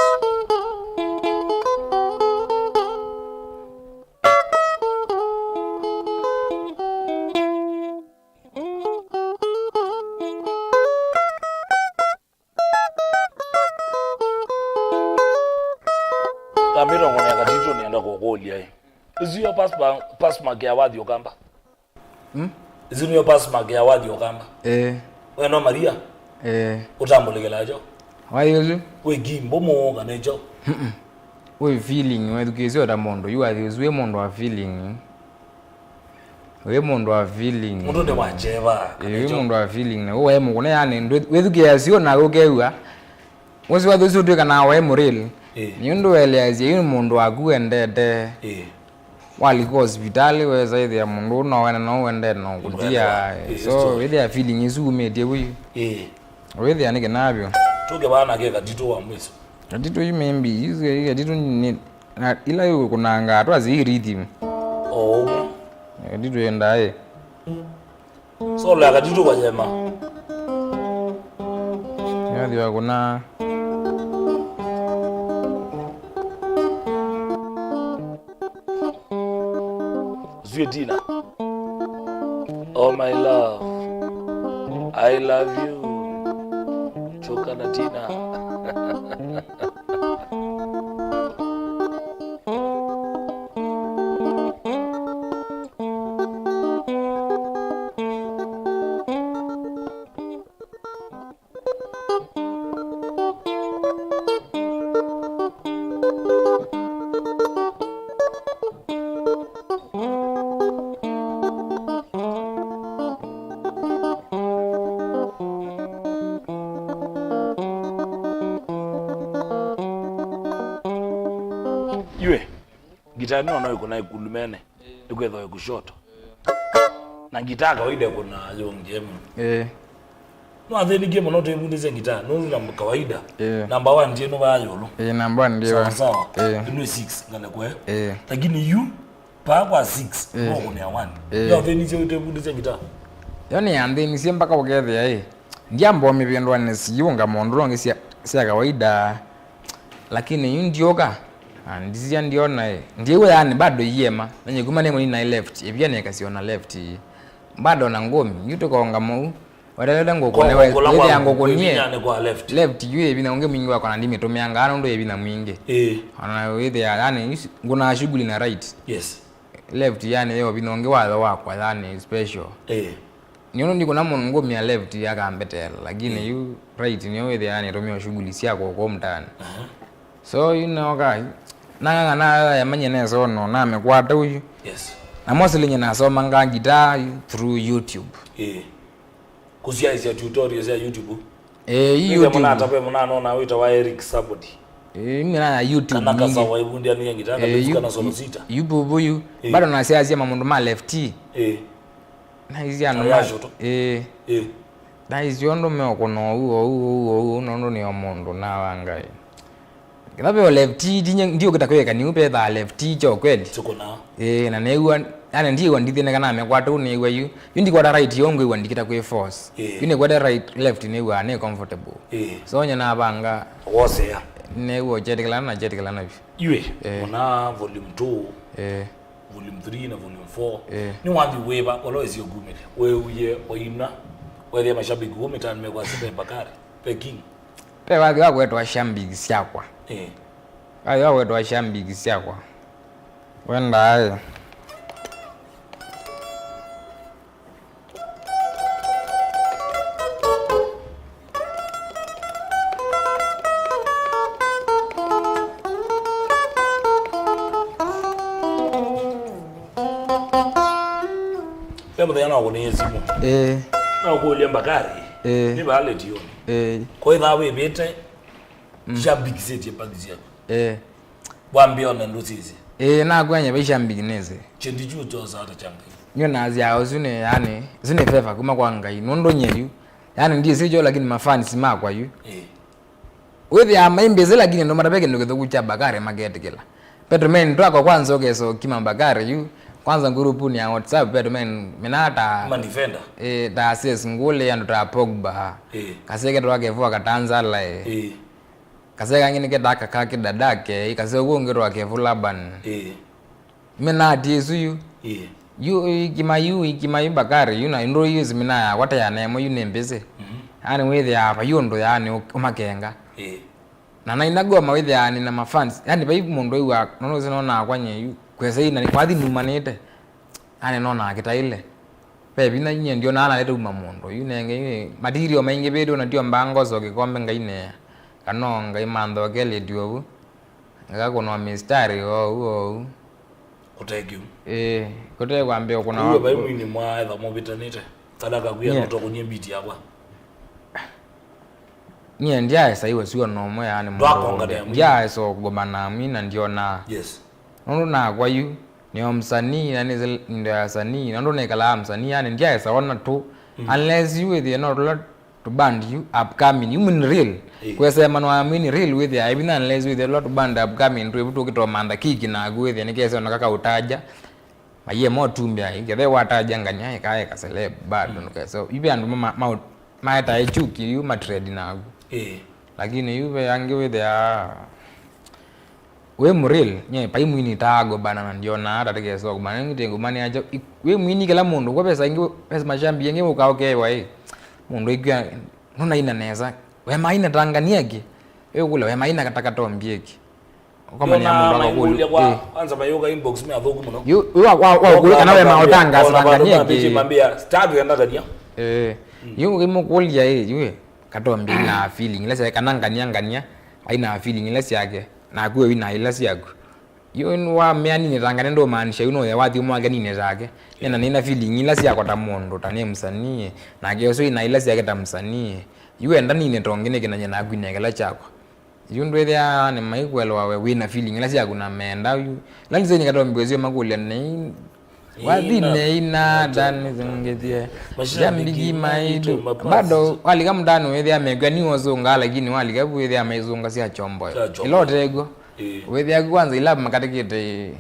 Tamĩtong'one ya Katitũ nĩenda kũkũlya ĩ. Ĩsu yo pasma-, pasmark ya wathi Ũkamba? Hmm? Ĩsu nĩyo pasmark ya wathi Ũkamba? Ĩĩ. We no Maria? Ĩĩ. Ũtambũlĩkĩla kyo? Wathi ũsu? Wĩ kimbo mũũ kana kyo? Mm-mm. Wĩ feeling, wethukĩĩsye o ta mũndũ. Yu wathi ũsu wĩ mũndũ wa feeling. Wĩ mũndũ wa feeling. Mũndũ nĩ wa kyeva, ĩĩ, wĩ mũndũ wa feeling. Na waĩ mũkũne, yani, ndwĩ-, wĩthukĩĩasya o nawe ũkew'a. Ũsu wathi ũsu ũtw'ĩkanaa waĩ mũrĩl. Ĩĩ. Nĩ ũndũ weleasya yu nĩ mũndũ waku wendete. Ĩĩ. Walika hospital, wesa ĩthĩa mũndũ ũũ no wene no wendete no kũtia. Ĩĩ, so, wĩthĩa feeling isu umĩtye wĩ. Ĩĩ. Wĩthĩa nĩ kĩnaa vyũ. Tũke vana ke Katitũ wa mwiso. Katitũ yu maybe, yu Katitũ nĩ, na ila yu kũnanga, twasi yu rhythm. O ũmwe. Katitũ yendaa ĩ. Solo ya Katitũ kwa jema. Yathi wa kũna. Zuetina. Oh my love, I love you. Choka na Tina. Yue, ngitaa nĩno no ĩkũna ĩkulumene, ĩkwĩthwa ĩkushoto. Na ngitaa kawaida ĩkũna yũngĩe mũno. Ĩĩ. Nwathĩnikie mũno twĩvundĩsye ngitaa, nũndũ na kawaida. Ĩĩ. Number one ndiĩ nũvaa yũlũ. Ĩĩ, number one ndiĩ. Sawa sawa. Ĩĩ. Ĩno ĩ six, ngalekwe. Ĩĩ. Lakini yu, paa kwa six, ĩĩ, no kũnĩa one. Ĩĩ. Nwathĩnisye twĩvundĩsye ngitaa. Yo nĩyanthĩnisye mpaka ũkethĩa, ĩ. Ndiamba mĩvĩndwanĩ siyũnga maũndũ nongĩ sya, sya kawaida. Lakini yu ndioka, na ndisya ndiona, ĩ. Ndiĩw'a yani bado iema. Nenye kuma nĩ mũnini naĩ left, ĩvia nĩkasiona left. Bado na ngũmi, yu tũkaũnga mũu. Wetelele ngũkũne, we-, wĩthĩa ngũkũnie. Kwa left. Left yu ĩvinya ũngĩ mwingĩ wakwa na ndimĩtũmĩangaa nũndũ ĩvinya mwingĩ. Ĩĩ. Ona wĩthĩa, yani, ngũnaa shughuli na right. Yes. Left, yani, yo vinya ũngĩ wayo wakwa, yani, special. Ĩĩ. Nĩ ũndũ ndikũna mũndũ ngũmĩa left akambeteela, lakini yu right nĩyo wĩthĩaa nĩtũmĩwa shughuli syakwa ũkũ mtaani. Aha. So, yu nooka, nang'ang'ana yamanye nesa ũno, namĩkwata ũyu. Yes. Na mostly nyie nasomangaa ngitaa through YouTube. Ĩĩ. Kũsyaĩsya tutorial sya YouTube. Ĩĩ, yu YouTube. Nĩwe mũnatape mũnanona wĩtawa Eric Saboti. Ĩĩ, mina ya YouTube. Kana nyingĩ. Kasawa ĩvundianĩe ngitaa, ĩĩ, kana solo sita. Yu vuvu yu. Ĩĩ. Bado nasyaĩsya mamũndũ ma left. Ĩĩ. Naisya andũ ma-, ĩĩ. Ĩĩ. Naisya ũndũ meũkũna ũu, ũu, ũu, ũu, ũu, nũndũ nĩo mũndũ na wa Ngai. Kĩla veo left, ndinya, ndiũkĩta kwĩka niu vethaa left kyo kweli. Tukũna. Ĩĩ, na nĩw'a, yani ndiĩwa ndithĩnĩka namekwata ũu nĩw'a yu. Yu ndikwata right yo ngwĩw'a ndikĩta kwĩ force. Ĩĩ. Yu nĩkwata right, left nĩw'a nĩ comfortable. Ĩĩ. So nye navanga. Wosea. Nĩw'a ũkyetĩkĩlana na kyetĩkĩlana vyũ. Yu ĩ, ĩĩ, mũna volume two. Ĩĩ. Volume three na volume four. Eh. Nĩ wathi wĩva ũla wĩsie kumĩlya? Weewie, waina, wethĩa mashabiki w'o mĩtaani mekwasya ve Bakari, ve King? Ve wathi wa kwetwa shambiki syakwa. Eh. Wathi wa kwetwa shambiki syakwa. Wendaa ĩ. Ve mũthenya no kũnĩe simũ. Ĩĩ. No kũlye Mbakari. Ĩĩ. Nĩ vaa letioni. Ĩĩ. Kwĩthaa wĩvĩte. Mm. Shambikisĩtye mbagi syaku. Ĩĩ. Wambĩone ndũsisye. Ĩĩ, nakwanya vai shambiki nĩsĩ. Chindi chu chosa hata cha Ngai. Nyo nasya ũsu nĩ, yani, ũsu nĩ favor kuma kwa Ngai. Nũndũ nye yu. Yani, ndiĩsĩ kyo, lakini mafans makwa yu. Ĩĩ. Wĩthĩaa mai mbĩsĩ, lakini andũ matave kĩndũ kĩthũku kya Bakari maketĩkĩla. Ve tũmeni twakwa kwanza ũkesa ũkima Bakari yu. Kwanza ngurupuni ya WhatsApp, ve tũmeni mina ta, ma defender. Eh, ta Ases Nguli, andũ ta Pogba. Eh. Kaseke twake vua katanzala, eh. Eh. Kaseke kangĩ nĩketaa kaka kĩdadake, kaseke kũngĩ twake Vulaban. Eh. Minati ĩsu yu. Ĩĩ. Yu ikima yu, ikima yu Bakari yu, na ĩndũ yu simina yakwa ta ya nemo yu nĩ mbĩsĩ. Mhm. Yani wĩthĩaa vai ũndũ yani ũ-, ũmakenga. Ĩĩ. Na naina ngoma wĩthĩaa nĩ na mafans. Yani vai mũndũ ĩw'a, nono ũsĩ nonaa kwa nye yu. Kwesa ina, wathi numanĩte. Yani nonaa kĩtaĩle. Ve vinya nye ndionaa nalete uma mũndũ. Yu nenge, yu nĩ material maingĩ vĩndĩ ona tio mbangoso kĩkombe Ngai neya. Kana o Ngai manthokelĩtye ũvu. Ngakũnwa mistari oou oou. Kũte kĩu. Ĩĩ, kũte kwambĩa ũkũna. Uwe vai mwini mwaetha mũvĩtanĩte. Kana kakwia. Nye. Nũtokũnie beat yakwa. Nye ndyaesa iwe sio nomwe yani mũndũ. Ndwakonga ũmwe. Ndyaesa kũgomana na mwini na ndiona. Yes. Nũndũ nakwa yu, nĩo msanii, na nĩ indo ya sanii, nũndũ nĩkalaa msanii, yani ndyaesa ona tu. Mm. Unless yu wĩthĩe no tũla tũband yu upcoming, yu mwini real. Ĩĩ. Kwesema no mwini real wĩthĩa, ĩvinya unless wĩthĩa tũla tũband upcoming, twĩvu tũkĩtomantha kiki naku wĩthĩa, nĩkese ona kaka ũtaja. Mayie mo tumbia, kethe wataja ngania, ĩkae ka celeb, bado. Mm. Nũkese. Ive andũ ma, ma, maetae chuki, yu ma trade naku. Ĩĩ. Lakini yu ve angĩ wĩthĩa, wĩ muril, nye, pai mwini tago bana na ndiona hata tikeso bana, ngi tengo mani aja, i-, wĩ mwini kila mundu, kwa pesa ingi, pesa mashambi ingi uka okay wa, eh. Mundu ikwa, nuna ina neza. We maina tangania ki. We kula, we maina kata katombi ki. Kama ni mundu akakuli. Kwa, eh. Kwanza mayuka inbox me athuku muno. Yu, wa, wa, wa, kuli kana we maotanga sangania ki. Mambia, start enda kania. Eh. Mm. Yu ngimukulia, eh, yu. Katombi na feeling ila syake, kana ngania ngania, aina feeling ila syake, naku wĩ na ila syaku. Yu nĩwamea nini ta ngania ndũmaanisha yu noya wathi ũmwake nini take. Nena nĩna feeling ila syakwa ta mũndũ, ta nĩ msanii, nake ũsu ina ila syake ta msanii. Yu enda nini tongi nĩkĩnanye naku ina kĩla kyakwa. Yu ndwĩthĩaa nĩmaikuelewa we wĩna feeling ila syaku na menda yu. Ila nĩsĩ nĩ Katombi wĩsio makũlya nei. Wathi neina ndani zungithie. Mashabiki maitu. Bado walika mndani wĩthĩa mekwa ni wazunga, lakini walika wĩthĩa maizunga sya chombo. Sya chombo. Ila ũtegwo. Ĩĩ. Wĩthĩa kwanza ila makatikite.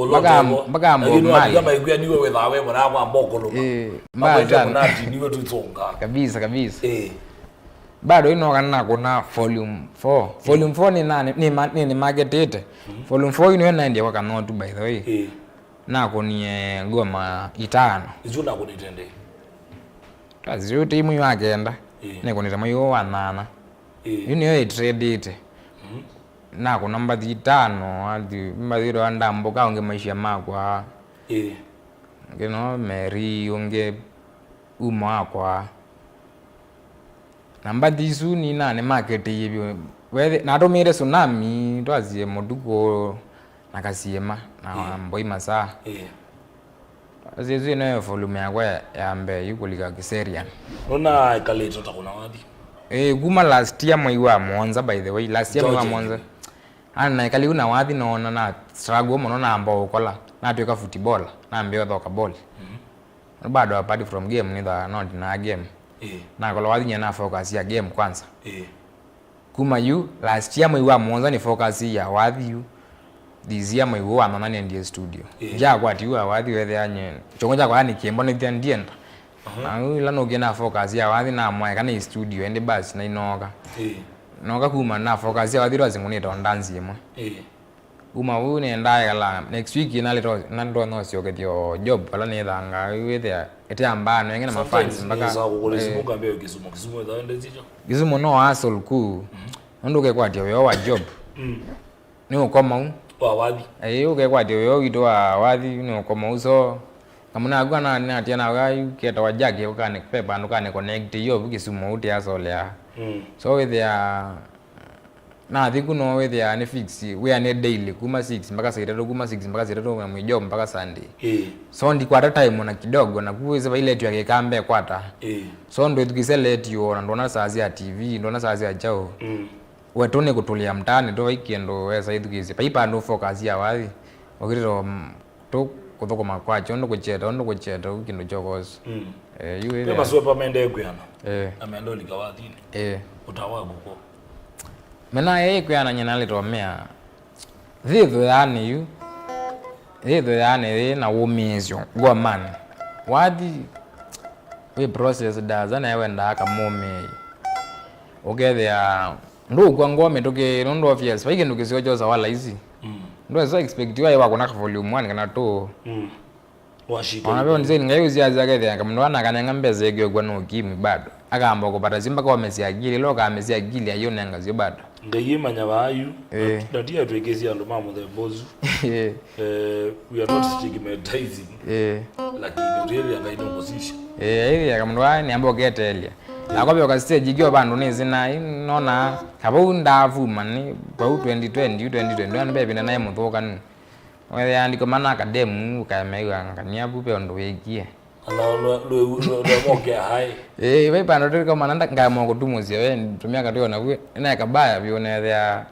Mpaka, mpaka Bob Marley. Lakini walika maigwia niwe wĩthaa we mwana kwa mbokolo. Ĩĩ, mbaya sana. Niwe tuzunga. Kabisa, kabisa. Ĩĩ. Bado ino kana nakũna volume four. Volume four ni nani, ni ma-, ni, ni marketite. Mhm. Volume four ino naendie kwa Kanotu, by the way. Ĩĩ. Nakũnie ngoma itano. Isu nakũnĩte ndĩ? Tazi yu ti mwei wa kenda. Ĩĩ. Nĩkũnĩte mwei ũũ wa nyanya. Ĩĩ. Yu nĩyo ĩtredĩte. Mhm. Nakũna mbathi itano, athi mbathi ĩtwa ndambũka ũngĩ maisha makwa. Ĩĩ. Ngĩno Mary ũngĩ uma wakwa. Na mbathi isu nina nĩmaketĩie vyũ. Wethi-, natũmĩĩte Tsunami, twasie Mũtukũ na Kasiĩma na, ĩĩ, Mboi Masaa. Ĩĩ. Twasie isu ĩno yo volume yakwa ya, ya mbee yu kũlika Kiserian. Nũna ĩkalĩte ũtakũna wathi? Ĩĩ, kuma last year mwei wa mũonza, by the way, last year mwei wa mũonza. Ana naĩkali yu na wathi noona na struggle mũno, namba ũkola, natwĩka footballer, nambĩa ũthoka ball. Mhm. Bado apart from game, nĩthaa no ndinaa game. Ĩĩ. Nakola wathi nye na focus ya game kwanza. Ĩĩ. Kuma yu, last year mwei wa mũonza nĩ focus ya wathi yu. This year mwei ũũ wa nyanya nendie studio. Ĩĩ. Njakwati yu wa wathi wethĩa nye. Chongo chakwa yani kĩmbo nĩ thia ndienda. Mhm. Na yu ila nũkie na focus ya wathi na mwae kana i studio, ende basi na inoka. Ĩĩ. Noka kuma na focus ya wathi rwazi ngunĩte o dance ĩmwe. Ĩĩ. Kuma vau nĩendaa ĩkala next week nalĩto, nalĩto no syokethyo job, ala nĩthangaa, wĩthĩa ĩteambaa nenge na mafans mpaka. Sometimes nĩsaa kũkũlya simu, eh, ngambĩa Kisumu, Kisumu ĩthaa ende nzito. Kisumu no hustle ku. Mhm. Nũndũ ũkekwatya wĩoo wa job. Mm. Nĩ ũkomau. Wa wathi. Ĩĩ, ũkekwatya wĩoo witũ wa wathi, nĩ ũkomau. So, kamũna aku ana natia na wayu ketawa Jack, ũkane, pe vandũ kane connect yo vu Kisumu, ũteasolea. Mm. So, wĩthĩa Nathi ku no wĩthĩaa nĩ fix, wĩa nĩ daily, kuma six mpaka saa itatũ, kuma six mpaka saa itatũ, na mwĩ job mpaka Sunday. Ĩĩ. So ndikwata time ona kidogo, na ku wĩsĩ vai late ya kĩkamba ĩkwata. Ĩĩ. So ndwĩthukĩĩsya late yo, na ndona saa sya T V, ndona saa sya kyaũ. Mm. We tu nĩ kũtũlĩa mtaani tu, vai kĩndũ wesa ĩthukĩĩsya. Vai vandũ focus ya wathi, ũkĩtĩtwa, mm, tu kũthũkũma kwakyo, ũndũ kũkyeta, ũndũ kũkyeta, ũu kĩndũ kyokosu. Mm. Eh, yu Ve ĩthĩa. Masũa pa mendee kwĩana. Eh. Na menda ũlika wathinĩ. Eh. Ũtawa kũkũ. Mena ĩĩ kwĩanany'a na lĩtomea. Thĩthũ yaani yu. Thĩthũ yaani yĩ na wũmĩĩsyo. Ngoma man. Wathi wĩ process ndaza naye wendaa kamũmĩĩi. Ũkethĩa ndũkw'a ngoo mĩtũkĩ nũndũ obvious. Vai kĩndũ kĩseo kyosa wa laisi. Mm. Ndwesa expect waĩ wakũna ka volume one kana two. Mm. Washika. Ona ve design Ngai ũsiasya akethĩa kamũndũ ana akanenga mbesa ĩkĩũkw'a nĩ ũkimwi bado. Akamba kũpata syo mpaka omesya akili, ĩla ũkamesya akili ayĩũnenga syo bado. Ngai ĩmanya vaa yu, eh, na ti atwĩkĩsya andũ ma mũthemba ũsu. Eh. Eh, we are not stigmatizing. Eh. Lakini ũtĩĩlya Ngai nũkũsisya. Eh, aĩthĩa kamũndũ aa nĩamba ũketeelya. Nakwa vyoka stage ikyo vandũ nĩsĩ na nona kavau ndavuma nĩ vau twenty twenty, twenty twenty-one ve ĩvinda naĩ mũthũkanu. Wethĩa andĩko mana akademu ũkaemeĩwa ngania vu ve ũndũ wĩkie. Ana lwemokea hai. Ĩĩ, vai vandũ tũlikomana ngaema kũtumũsya we tũmya katwĩo navu naeka baya vyũ nethĩa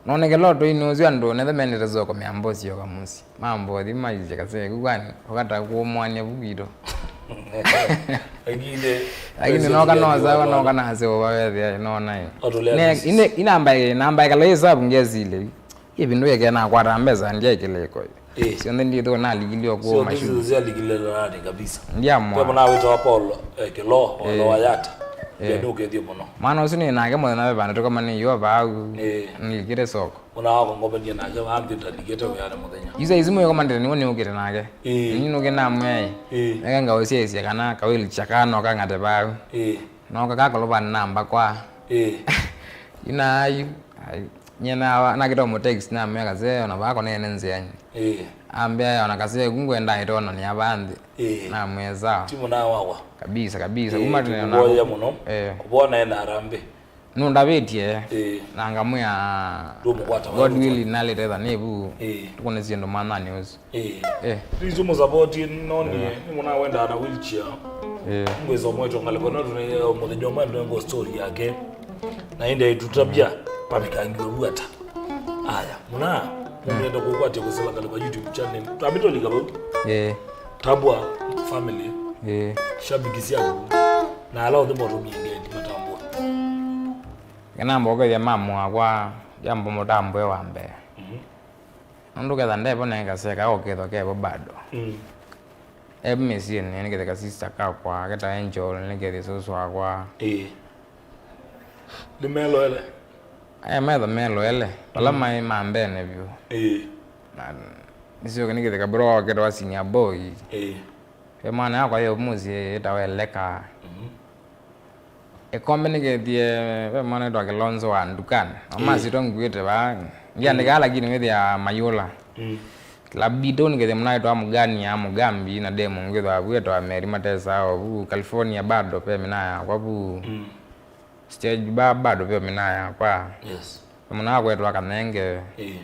nonekela ũtũinĩ ũsu andũ netha mendete soko mĩambo syoka mũsyĩ mambothi maisye kaseku kwani ũkata kũmwania vu kwitũ. Lakini lakini noka nosawa noka nasewa wethĩa nona ĩ. Otulea Ne- business. ine- inamba inamba ĩkala ĩsavu ngesilĩ. Ĩvindu yake nakwata mbesa ndyaĩ kĩlĩko. Ĩĩ. Syonthe ndithũ nalikilio kuo Sio mashu. Sisi zialikile lani kabisa. Ndiamwa. Kwa mwana witwa Paul eh, Kilo Ĩĩ. Walo Wayata. Ĩĩ. Ndio ukethio muno. Mwana ũsu nĩ nake mũthenya ve vandũ tũkoma nĩ yo vau. Ĩĩ. Nilikire soko. Mwana wako ngombe ndiye nake ambi talikete uyane muthenya. Yusa izimu yoko mandire niwo niukite nake. Ĩĩ. Ni nuke na mwai. Ĩĩ. Nake ngausyaisya kana kawili chakano kangate vau. Ĩĩ. Noka kakolopa namba kwa. Ĩĩ. Ina ayu. Ai. Nye na nakita mu text na mega ze ona bako nene nziani. Ĩĩ. Ambe ona kase kungwenda itono ni abanthi. Ĩĩ. Na mweza. Timu na wawa. Kabisa kabisa. Ĩĩ, kuma tene na. Tukuboya muno. Eh. Kubona ena arambe. Nundavĩtye. Ĩĩ. Na ngamwĩa Ndũmũkwata God willing nalĩtetha nĩvu. Ĩĩ. Tũkũne syĩndũ manani ũsu. Ĩĩ. Eh. Please ũmũsapoti noni nĩ mũna wendaa na wheelchair. Eh. Ngwĩsa ũmwe tũngalĩko no tũne mũthenya ũmwe tũnengo story yake. Na ĩndĩ ĩtũtavya pavikangiwe vu ata. Aya, mũna mũndũ enda kũkwatya kũsĩla ngalĩko YouTube channel. Twambĩtũlika vau. Eh. Tambua family. Eh. Shabiki syaku. Na ala othe motumie ngendi matambua. Kana mbokethya mamu wakwa yambo mũtambwe wa mbee. Mhm. Nũndũ ketha ndevo nĩ kaseka ũkethwa kevo bado. Mm. E mĩsyĩnĩ nĩketheka sister kakwa keta Angel nĩkethya sũsũ wakwa. Ĩĩ. Nĩmeloele. Aya metha meloele vala maĩ ma mbene vyũ. Ĩĩ. Na nĩsyoke nĩketheka bro ketwa senior boy. Ĩĩ. Ve mwana yakwa yo mũsyĩ ĩtawa Eleka. Mhm. Ĩkombe nĩkethie ve mwana wĩtwa Kilonzo wa ndukani. Ĩĩ. Amasitwa nguĩte vaa. Ndiandĩkaa lakini wĩthĩa mayũla. Mm. Klabu itũ nĩkethie mwana wĩtwa Mugani ya Mugambi na demu ngwĩthwa vu ĩtwa Meri Matesa ovu California bado ve mina yakwa vu. Mm. Stage bar bado ve mina yakwa. Yes. Ve mwana wakwa wĩtwa Kanenge. Ĩĩ.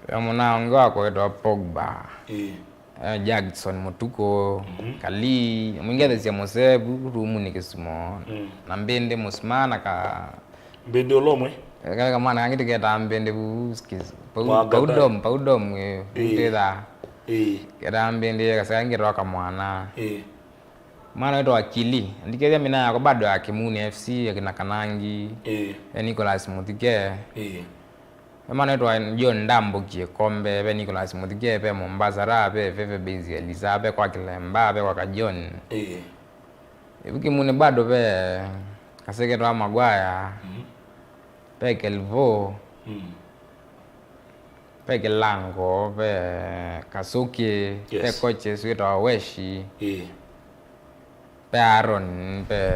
Ve mwana ũngĩ wakwa wĩtwa Pogba. Ĩĩ. Eh, Jackson Mũtukũ, mhm, Kali, mwingethesya mũsee vu rumunĩ Kĩsumo. Mm. Na Mbĩndĩ Mũsima na ka Mbĩndĩ ũla ũmwe? Kale kamwana kangĩ tĩketaa Mbĩndĩ vu skis. Pau Mwaka pau ta- dom, pau dom, eh, Ĩĩ. Tĩthaa. Ĩĩ. Ketaa Mbĩndĩ kaseka kangĩ ketwa Kamwana. Ĩĩ. Mwana wĩtwa Kili. Ndikethya mina yakwa bado ya Kĩmuni F C, akina Kanangi. Ĩĩ. Eh, Nicholas Mũthike. Ĩĩ. Ve mwana wĩtwa John Ndambũki Ĩkombe, ve Nicholas Mũthike, ve Mombasa Raha, ve Veve Base Elisa, ve kwa Kilemba, ve kwa Kajohn. Ĩĩ. Ĩvu Kĩmuni bado ve kaseke twa Magwaya, mhm, ve Kelvo, mm, ve Kĩlango, ve Kasuki, yes, ve coaches wĩtawa Weshi. Ĩĩ. Ve Aaron, ve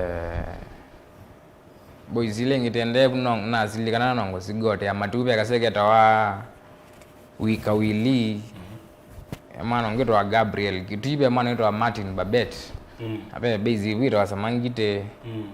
boys ila ingĩ tendee vu no nasilikana no ngũsigotea matu ve kaseke ketawa Wika Wili. Mhm. Ve mwana ũngĩ wĩtawa Gabriel Kitui, ve mwana wĩtawa Martin Babet. Mm. Na ve base ĩvu ĩtawa Samangite. Mm.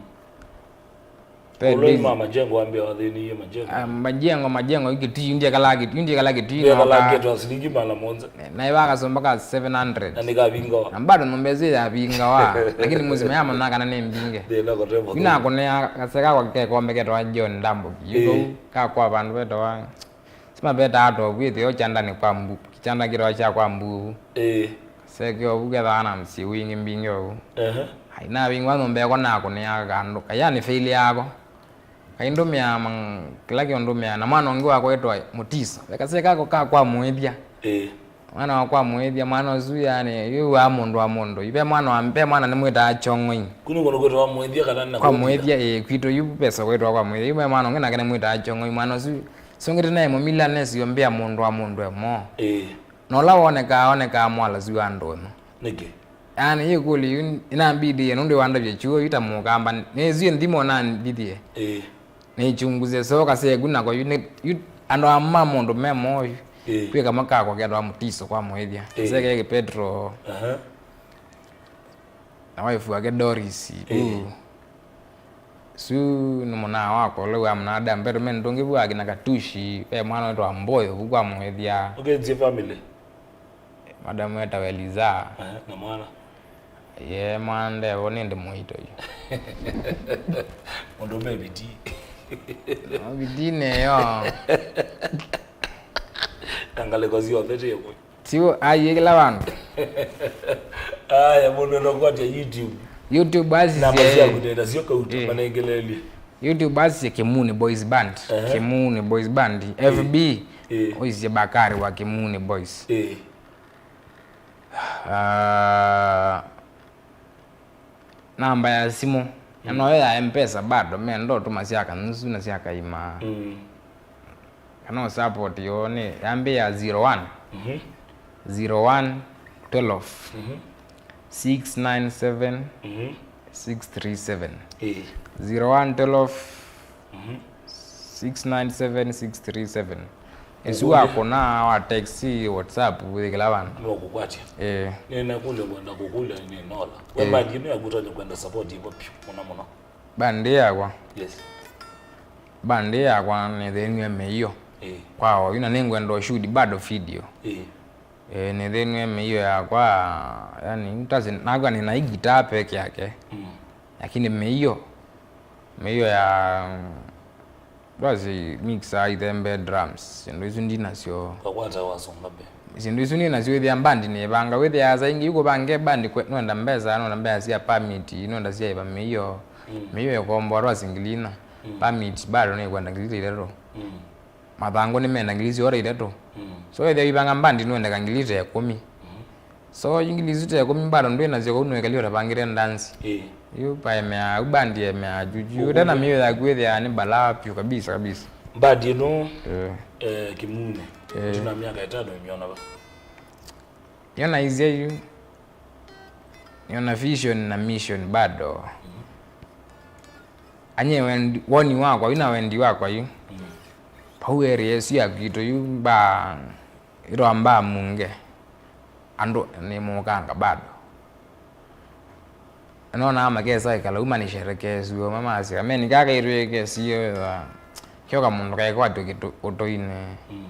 Pe Ũloi bei- ma majengo wambia wathĩnie majengo. Ah, majengo, majengo, yu Kitui, yu ndiekala Kitui, yu ndiekala Kitui, no Ndiekala ka- ngetwa silingi maana mũonza. Na ĩva kasomba ka seven hundred. Na nĩkavingawa. Na bado nyũmba ĩsu yavingawa. Lakini mũsima ya mana kana nĩ mbinge. Thĩna kote mũthũ. Yu nakonea kaseka kwa kekombe ketawa John Ndambo. Yu Ĩĩ. Kau ka kwa vandu vetawa. Sima vetawa tovu ĩtheo kyandani kwa mbu. Kyanda kĩtawa kya kwa mbu. Ĩĩ. Seke ovu kethaa na msyĩ wingĩ mbinge ovu. Ehe. Ai, navingwa nyũmba yakwa nakonea kandu. Kayani fail yako. Kaindũmĩa mang-, kĩla kĩũndũmĩa, na mwana ũngĩ wakwa wĩtwa Mũtiso. Ve kasee kako ka kwa Mũĩthya. Ĩĩ. Mwana wa kwa Mũĩthya, mwana ũsu, yani, yu wa mũndũ wa mũndũ. Yu ve mwana wa, ve mwana nĩmwĩtaa Kyong'oi. Kũu nĩ kũndũ kwĩtawa Mũĩthya kana na Kwa Mũĩthya, ĩĩ, kwitũ yu ve soko wĩtawa kwa Mũĩthya. Yu ve mwana ũngĩ nake nĩmwĩtaa Kyong'oi. Mwana ũsu, songete naye mũmila nesio mbĩa mũndũ wa mũndũ emo. Ĩĩ. Na ũla wonekaa, onekaa mwalasu wa ndũnyũ. Nĩkĩ? Yaani, ĩkũlyo yu ĩnambidie nũndũ wandavya kyuo yu ta mũkamba. Nĩsĩ nthimo nambidie. Ĩĩ. Nĩchunguze so kasee ku nako yu, nĩ, yu andũ aa ma mũndũ me moyu. Ĩĩ. Kwĩ kamwe kakwa ketawa Mũtiso kwa Mũĩthya. Ĩĩ. Kasee ke Kĩpetro. Aha. Na wife wake Doris. Ĩĩ. Ku. Su nĩ mũnaa wakwa ũla wĩa mũnaa Dambero, me ndũngĩ vu akina Katushi, ve mwana wĩtwa Mboyo vu kwa Mũĩthya. Ũkĩtie family? Madamu etawa Eliza. Aha, na mwana? Ye mwana ndevo nĩndĩ mũito yu. Mũndũ me bidii. No bidii nĩyo. Na ngalĩko syonthe tĩkũ. Siu aiĩ kĩla vandũ. Aya, mũndũ enda kwatya YouTube. YouTube asisye. Namba syaku nenda syo kauta, eh, manengelelye. YouTube asisye Kimuni Boys Band. Ehe. Kimuni Boys Band. F B. Eh. Ũisye Bakari wa Kimuni Boys. Eh. Ah, namba ya simũ. Mm. Noyo ya M-Pesa bado, menda ũtũma sya kanũsu na sya kaima. Mm. Kana ũsupport yo nĩ yambĩĩa zero one. Mhm. Zero one twelve. Mhm. Six nine seven. Mhm. Six three seven. Eh. Zero one twelve. Mhm. Six nine seven six three seven. Ĩsu wakũna wa text, WhatsApp, wĩ kĩla vandũ. Nĩwakũkwatya. Eh. Nĩna kũlya ngwenda kũkũlya nĩ Nola. We, eh, bandi ĩno yaku ũtonya kwenda support ĩvo piũ mũno mũno. Bandi yakwa. Yes. Bandi yakwa nĩthĩnw'e mĩio. Eh. Kwa oyu na nĩngwenda shoot bado video. Eh. Eh, nĩthĩnw'e mĩio yakwa, yani, tasi, nakwa nĩna igitaa peke yake. Mm. Lakini mĩio, mĩio ya, mm, basi mixer, ithembe, drums, syĩndũ isu ndinasyo. Kakwata wasonga mbee. Syĩndũ isu nĩnasyo ĩthĩa bandi nĩvanga, wĩthĩaa saa ingĩ yu kũvange bandi kwe-, nũenda mbesa, nũenda mbesa sya permit, nũenda sya ĩva mĩio, mm, mĩio ĩkomboa twa singili ina, mm, permit bado nĩkwenda ngili ta itatũ. Mm. Mathangũ nĩmenda ngili syote itatũ. Mm. So, ethĩa wĩvanga mbandi nũendeka ngili ta ĩkũmi. Mm. So, yu ngili isu ta ĩkũmi bado ndwĩ nasyo kau nũĩkali ũtavangĩte ndansi. Ĩĩ. Yu paemea, u bandi emea, juju, yu tena mĩio yaku ĩthĩaa nĩ balaa piũ kabisa, kabisa. Mbandi ĩno, eh, eh, Kimune. Eh. Tuna myaka ĩtano ĩmyona va? Yo naisye yu, nĩona vision na mission bado. Mm. Anye wendi, woni wakwa yu na wendi wakwa yu. Mm. Pau area ĩsu ya kwitũ yu mbaa, ĩtwa mbaa munge. Andũ nĩ mũkanga bado. Nona makesa ĩkala uma nĩ sherekeesio, mamasya, meni kaka itwĩke sio, kyoka mũndũ kaikwatyo kĩtũ-, ũtũinĩ. Mm.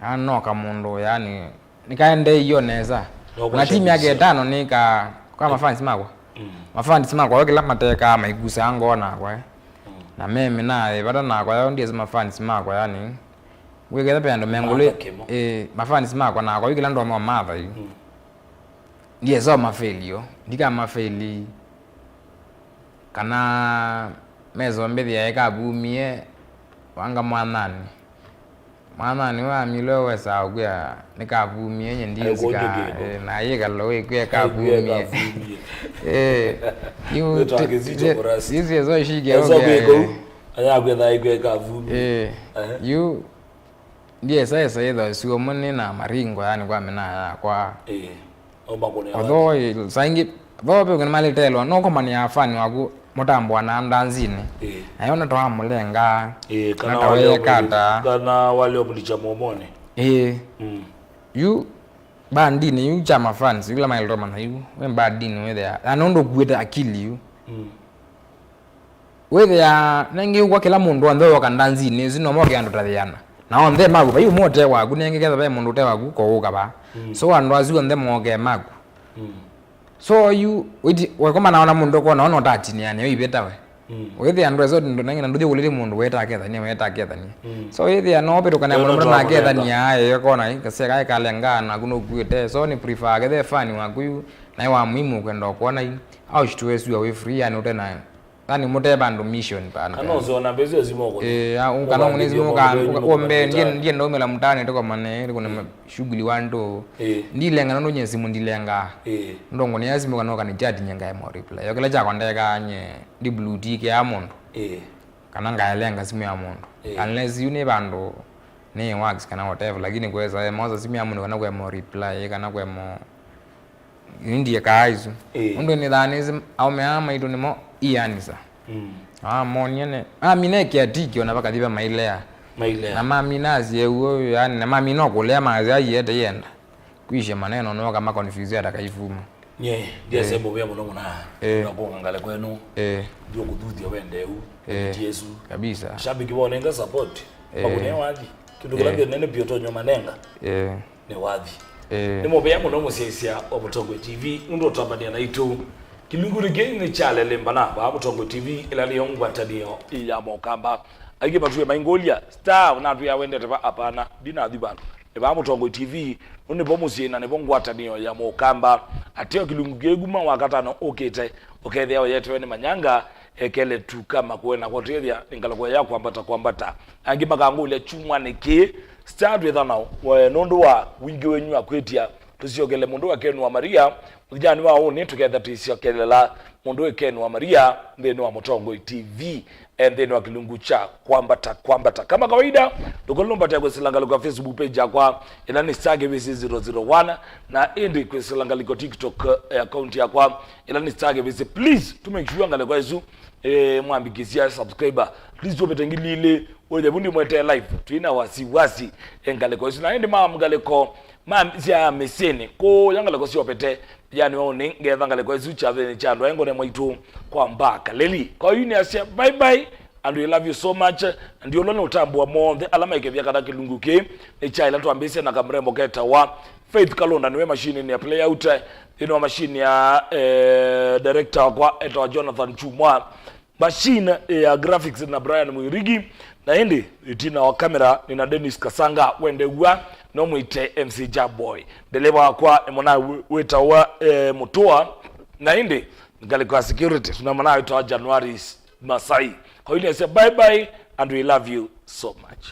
Ah, no kamũndũ, yani, nĩkaendee io nesa. No, na ti myaka ĩtano nĩ ka, kwa mafans makwa. Mm. Mafans makwa, o kĩla matekaa maikusaa ngoo nakwa, eh. Mm. Na meme na, eh, vata nakwa, yao ndiese mafans makwa, yani. Wĩketha pe andũ mengũlĩ, eh, mafans makwa nakwa, yu kĩla ndomo matha yu. Mm. Ndiese o mafeli yo, ndika mafeli. Kana mesombethya ĩkavumie wanga mwananĩ. Mwananĩ wamilwe wesaa ũkwĩa nĩkavumie nye ndinzika, eh, na yĩkalo wĩkwĩa ĩkavumie. Eh, yu ti-, ti-, ti-, ti-, ti-, eh, yu ndiesa esa ĩtho ĩsuo mũnĩ na maringo, yani, kwa mĩnaa yakwa. Ĩĩ. Omakũnĩa. Although, eh, saa ingĩ, though ve ũngĩ nĩmalĩtelwa, no kũmanĩa afani waku mũtambũanaa ndanzinĩ. Ĩĩ. Nayo nĩtwamũlenga, ĩĩ, kana nataweekata. Kana wale omũlikya mũomonĩ. Ĩĩ. Mm. Yu, bandinĩ yu kya mafans, yu kĩla maĩlĩtoma na yu, we bandinĩ wĩthĩa. Na nũndũ ũkuĩte akili yu. Mm. Wĩthĩa nengĩ ũkwa kĩla mũndũ onthe woka ndanzinĩ ĩsu no moke andũ ta ĩana. Na onthe maku, vai ũmwe ũte waku, nengĩ ketha ve mũndũ ũte waku, ko ũka va. Mm. So andũ asu onthe moke maku. Mm. So yu, wĩti, wekoma nao na mũndũ ũkona ona ũtatinĩanĩa ũivĩtawe. Mm. Wĩthĩa andũ asu andũ nengĩ na ndũthi ũkũlĩte mũndũ weta akethania, weta akethania. Mm. So wĩthĩa no pĩtũkana mũndũ na akethania, ĩ, kona, ĩ, kaseka ĩkalenga, naku nũkuĩte. So nĩ prefer kethe fani waku yu, naĩ wa muhimu ũkwenda ũkwona yu. Au shitwe sua wĩ free, yani ũte nayo. Yani mũte vandũ mission pana. Kana ũsona mbesa cia simu ũkũ. Eh, au kana ũnĩ simu ka ũmbe ndie ndie ndaumĩla mtaani tuko mane kuna shughuli wandu. Eh. Ndilenga nũndũ nye simu ndilenga. Eh. Ndongo nĩ ya simu kana kana chat nye ngae mo reply. Yo kĩla chakondeka nye ndi blue tick ya mũndũ. Eh. Kana ngaelenga simu ya mũndũ. Eh. Unless you nĩ vandũ nĩ works kana whatever, lakini kwesa mosa simu ya mũndũ kana kwemo reply kana kwemo Nĩndie kaa isu. Ĩĩ. Ũndũ nĩthanĩsye aũme aa maitũ nĩmo ianisa. Mm. Amonie ne. Amina kiatiki ona vakathi va mailea. Mailea. Na mamina asie uo yani na mamina okulea mazi aiete yenda. Kuisha maneno no kama confuse ata kaifuma. Nye, ndiase muvea muno muna. Eh. Na kuongangale kwenu. Eh. Ndio kuthuthia wende u. Eh. Yesu. Kabisa. Shabiki wonenga support. Eh. Makune wathi. Kindu kila ndio nene pio tonyo manenga. Eh. Nĩ wathi. Ĩĩ. Nĩ mũvea mũno mũsyaĩĩsya wa Mũtongoi T V nũndũ ũtambania naitũ. Kĩlungunĩ kĩĩ nĩ kya Lelembana vaa Mũtongoi T V ĩla nĩyo ngwatanĩo ya Mokamba. Aingĩ matue maingũlya, star natwĩa wendete va? Apana, ndinathi vandũ. Nĩ vaa Mũtongoi T V nũndũ nĩvo mũsyĩ na nĩvo ngwatanĩo ya Mokamba. Ateo kĩlungu kĩĩ kuma Wakatano ũkĩte ũkethĩa ũyetewe nĩ manyanga, ekele tu kama kũe na kwotethya nĩ ngalĩko ya kwambata kwambata. Angĩ makangũlya kyumwanĩ kĩĩ, star twĩthana we nũndũ wa wingĩ wenyu wa kwĩtya. Tũsyokele mũndũ wa Ken wa Maria mũthianĩ wa ũnĩ, tũketha tũisyokelela mũndũ wĩ Ken wa Maria nthĩnĩ wa Mũtongoi T V, e nthĩnĩ wa kĩlungu kya kwambata kwambata. Kama kawaida, ndũkolũmbatea kwĩsĩla ngalĩko ya Facebook page yakwa ĩla nĩ star K B C zero zero one, na ĩndĩ kwĩsĩla ngalĩko TikTok, eh, account yakwa ĩla nĩ star K B C. Please, to make sure ngalĩko ĩsu, eh, mwambĩkĩsya subscriber. Please, tũvĩte ngili ilĩ, ũthe vundi mwete live, twĩna wasiwasi, eh, ngalĩko ĩsu. Na ĩndĩ maa ngalĩko, ma sya mĩsyĩnĩ, kũya ngalĩko syovete, yani, wao nĩ ngetha ngalĩko ĩsu kyathĩnĩ kya andũ aĩ ngone mwaitũ kwa mbaa kaleli. Kwa hiyo nĩ asya, bye bye, and we love you so much. Na ndiũlwa nĩ ũtambũa monthe ala maikethya kana kĩlungu kĩĩ nĩ kya ĩla twambĩĩsye na kamrembo ketawa Faith Kalonda nĩwe mashinini ya playout, ĩno mashini ya, eh, director wakwa etawa Jonathan Chumwa, mashini ya graphics na Brian Mwirigi, na ĩndĩ ĩtina wa kamera nĩ na Dennis Kasanga, wendew'a no mwĩte M C Jaboy. Ndeleva wakwa nĩ mwana wĩ-, wĩtawa, eh, Mũtũa, na ĩndĩ ngalĩko ya security tuna mwana wĩtawa January Masai. Kwa hiyo nĩasya bye bye and we love you so much.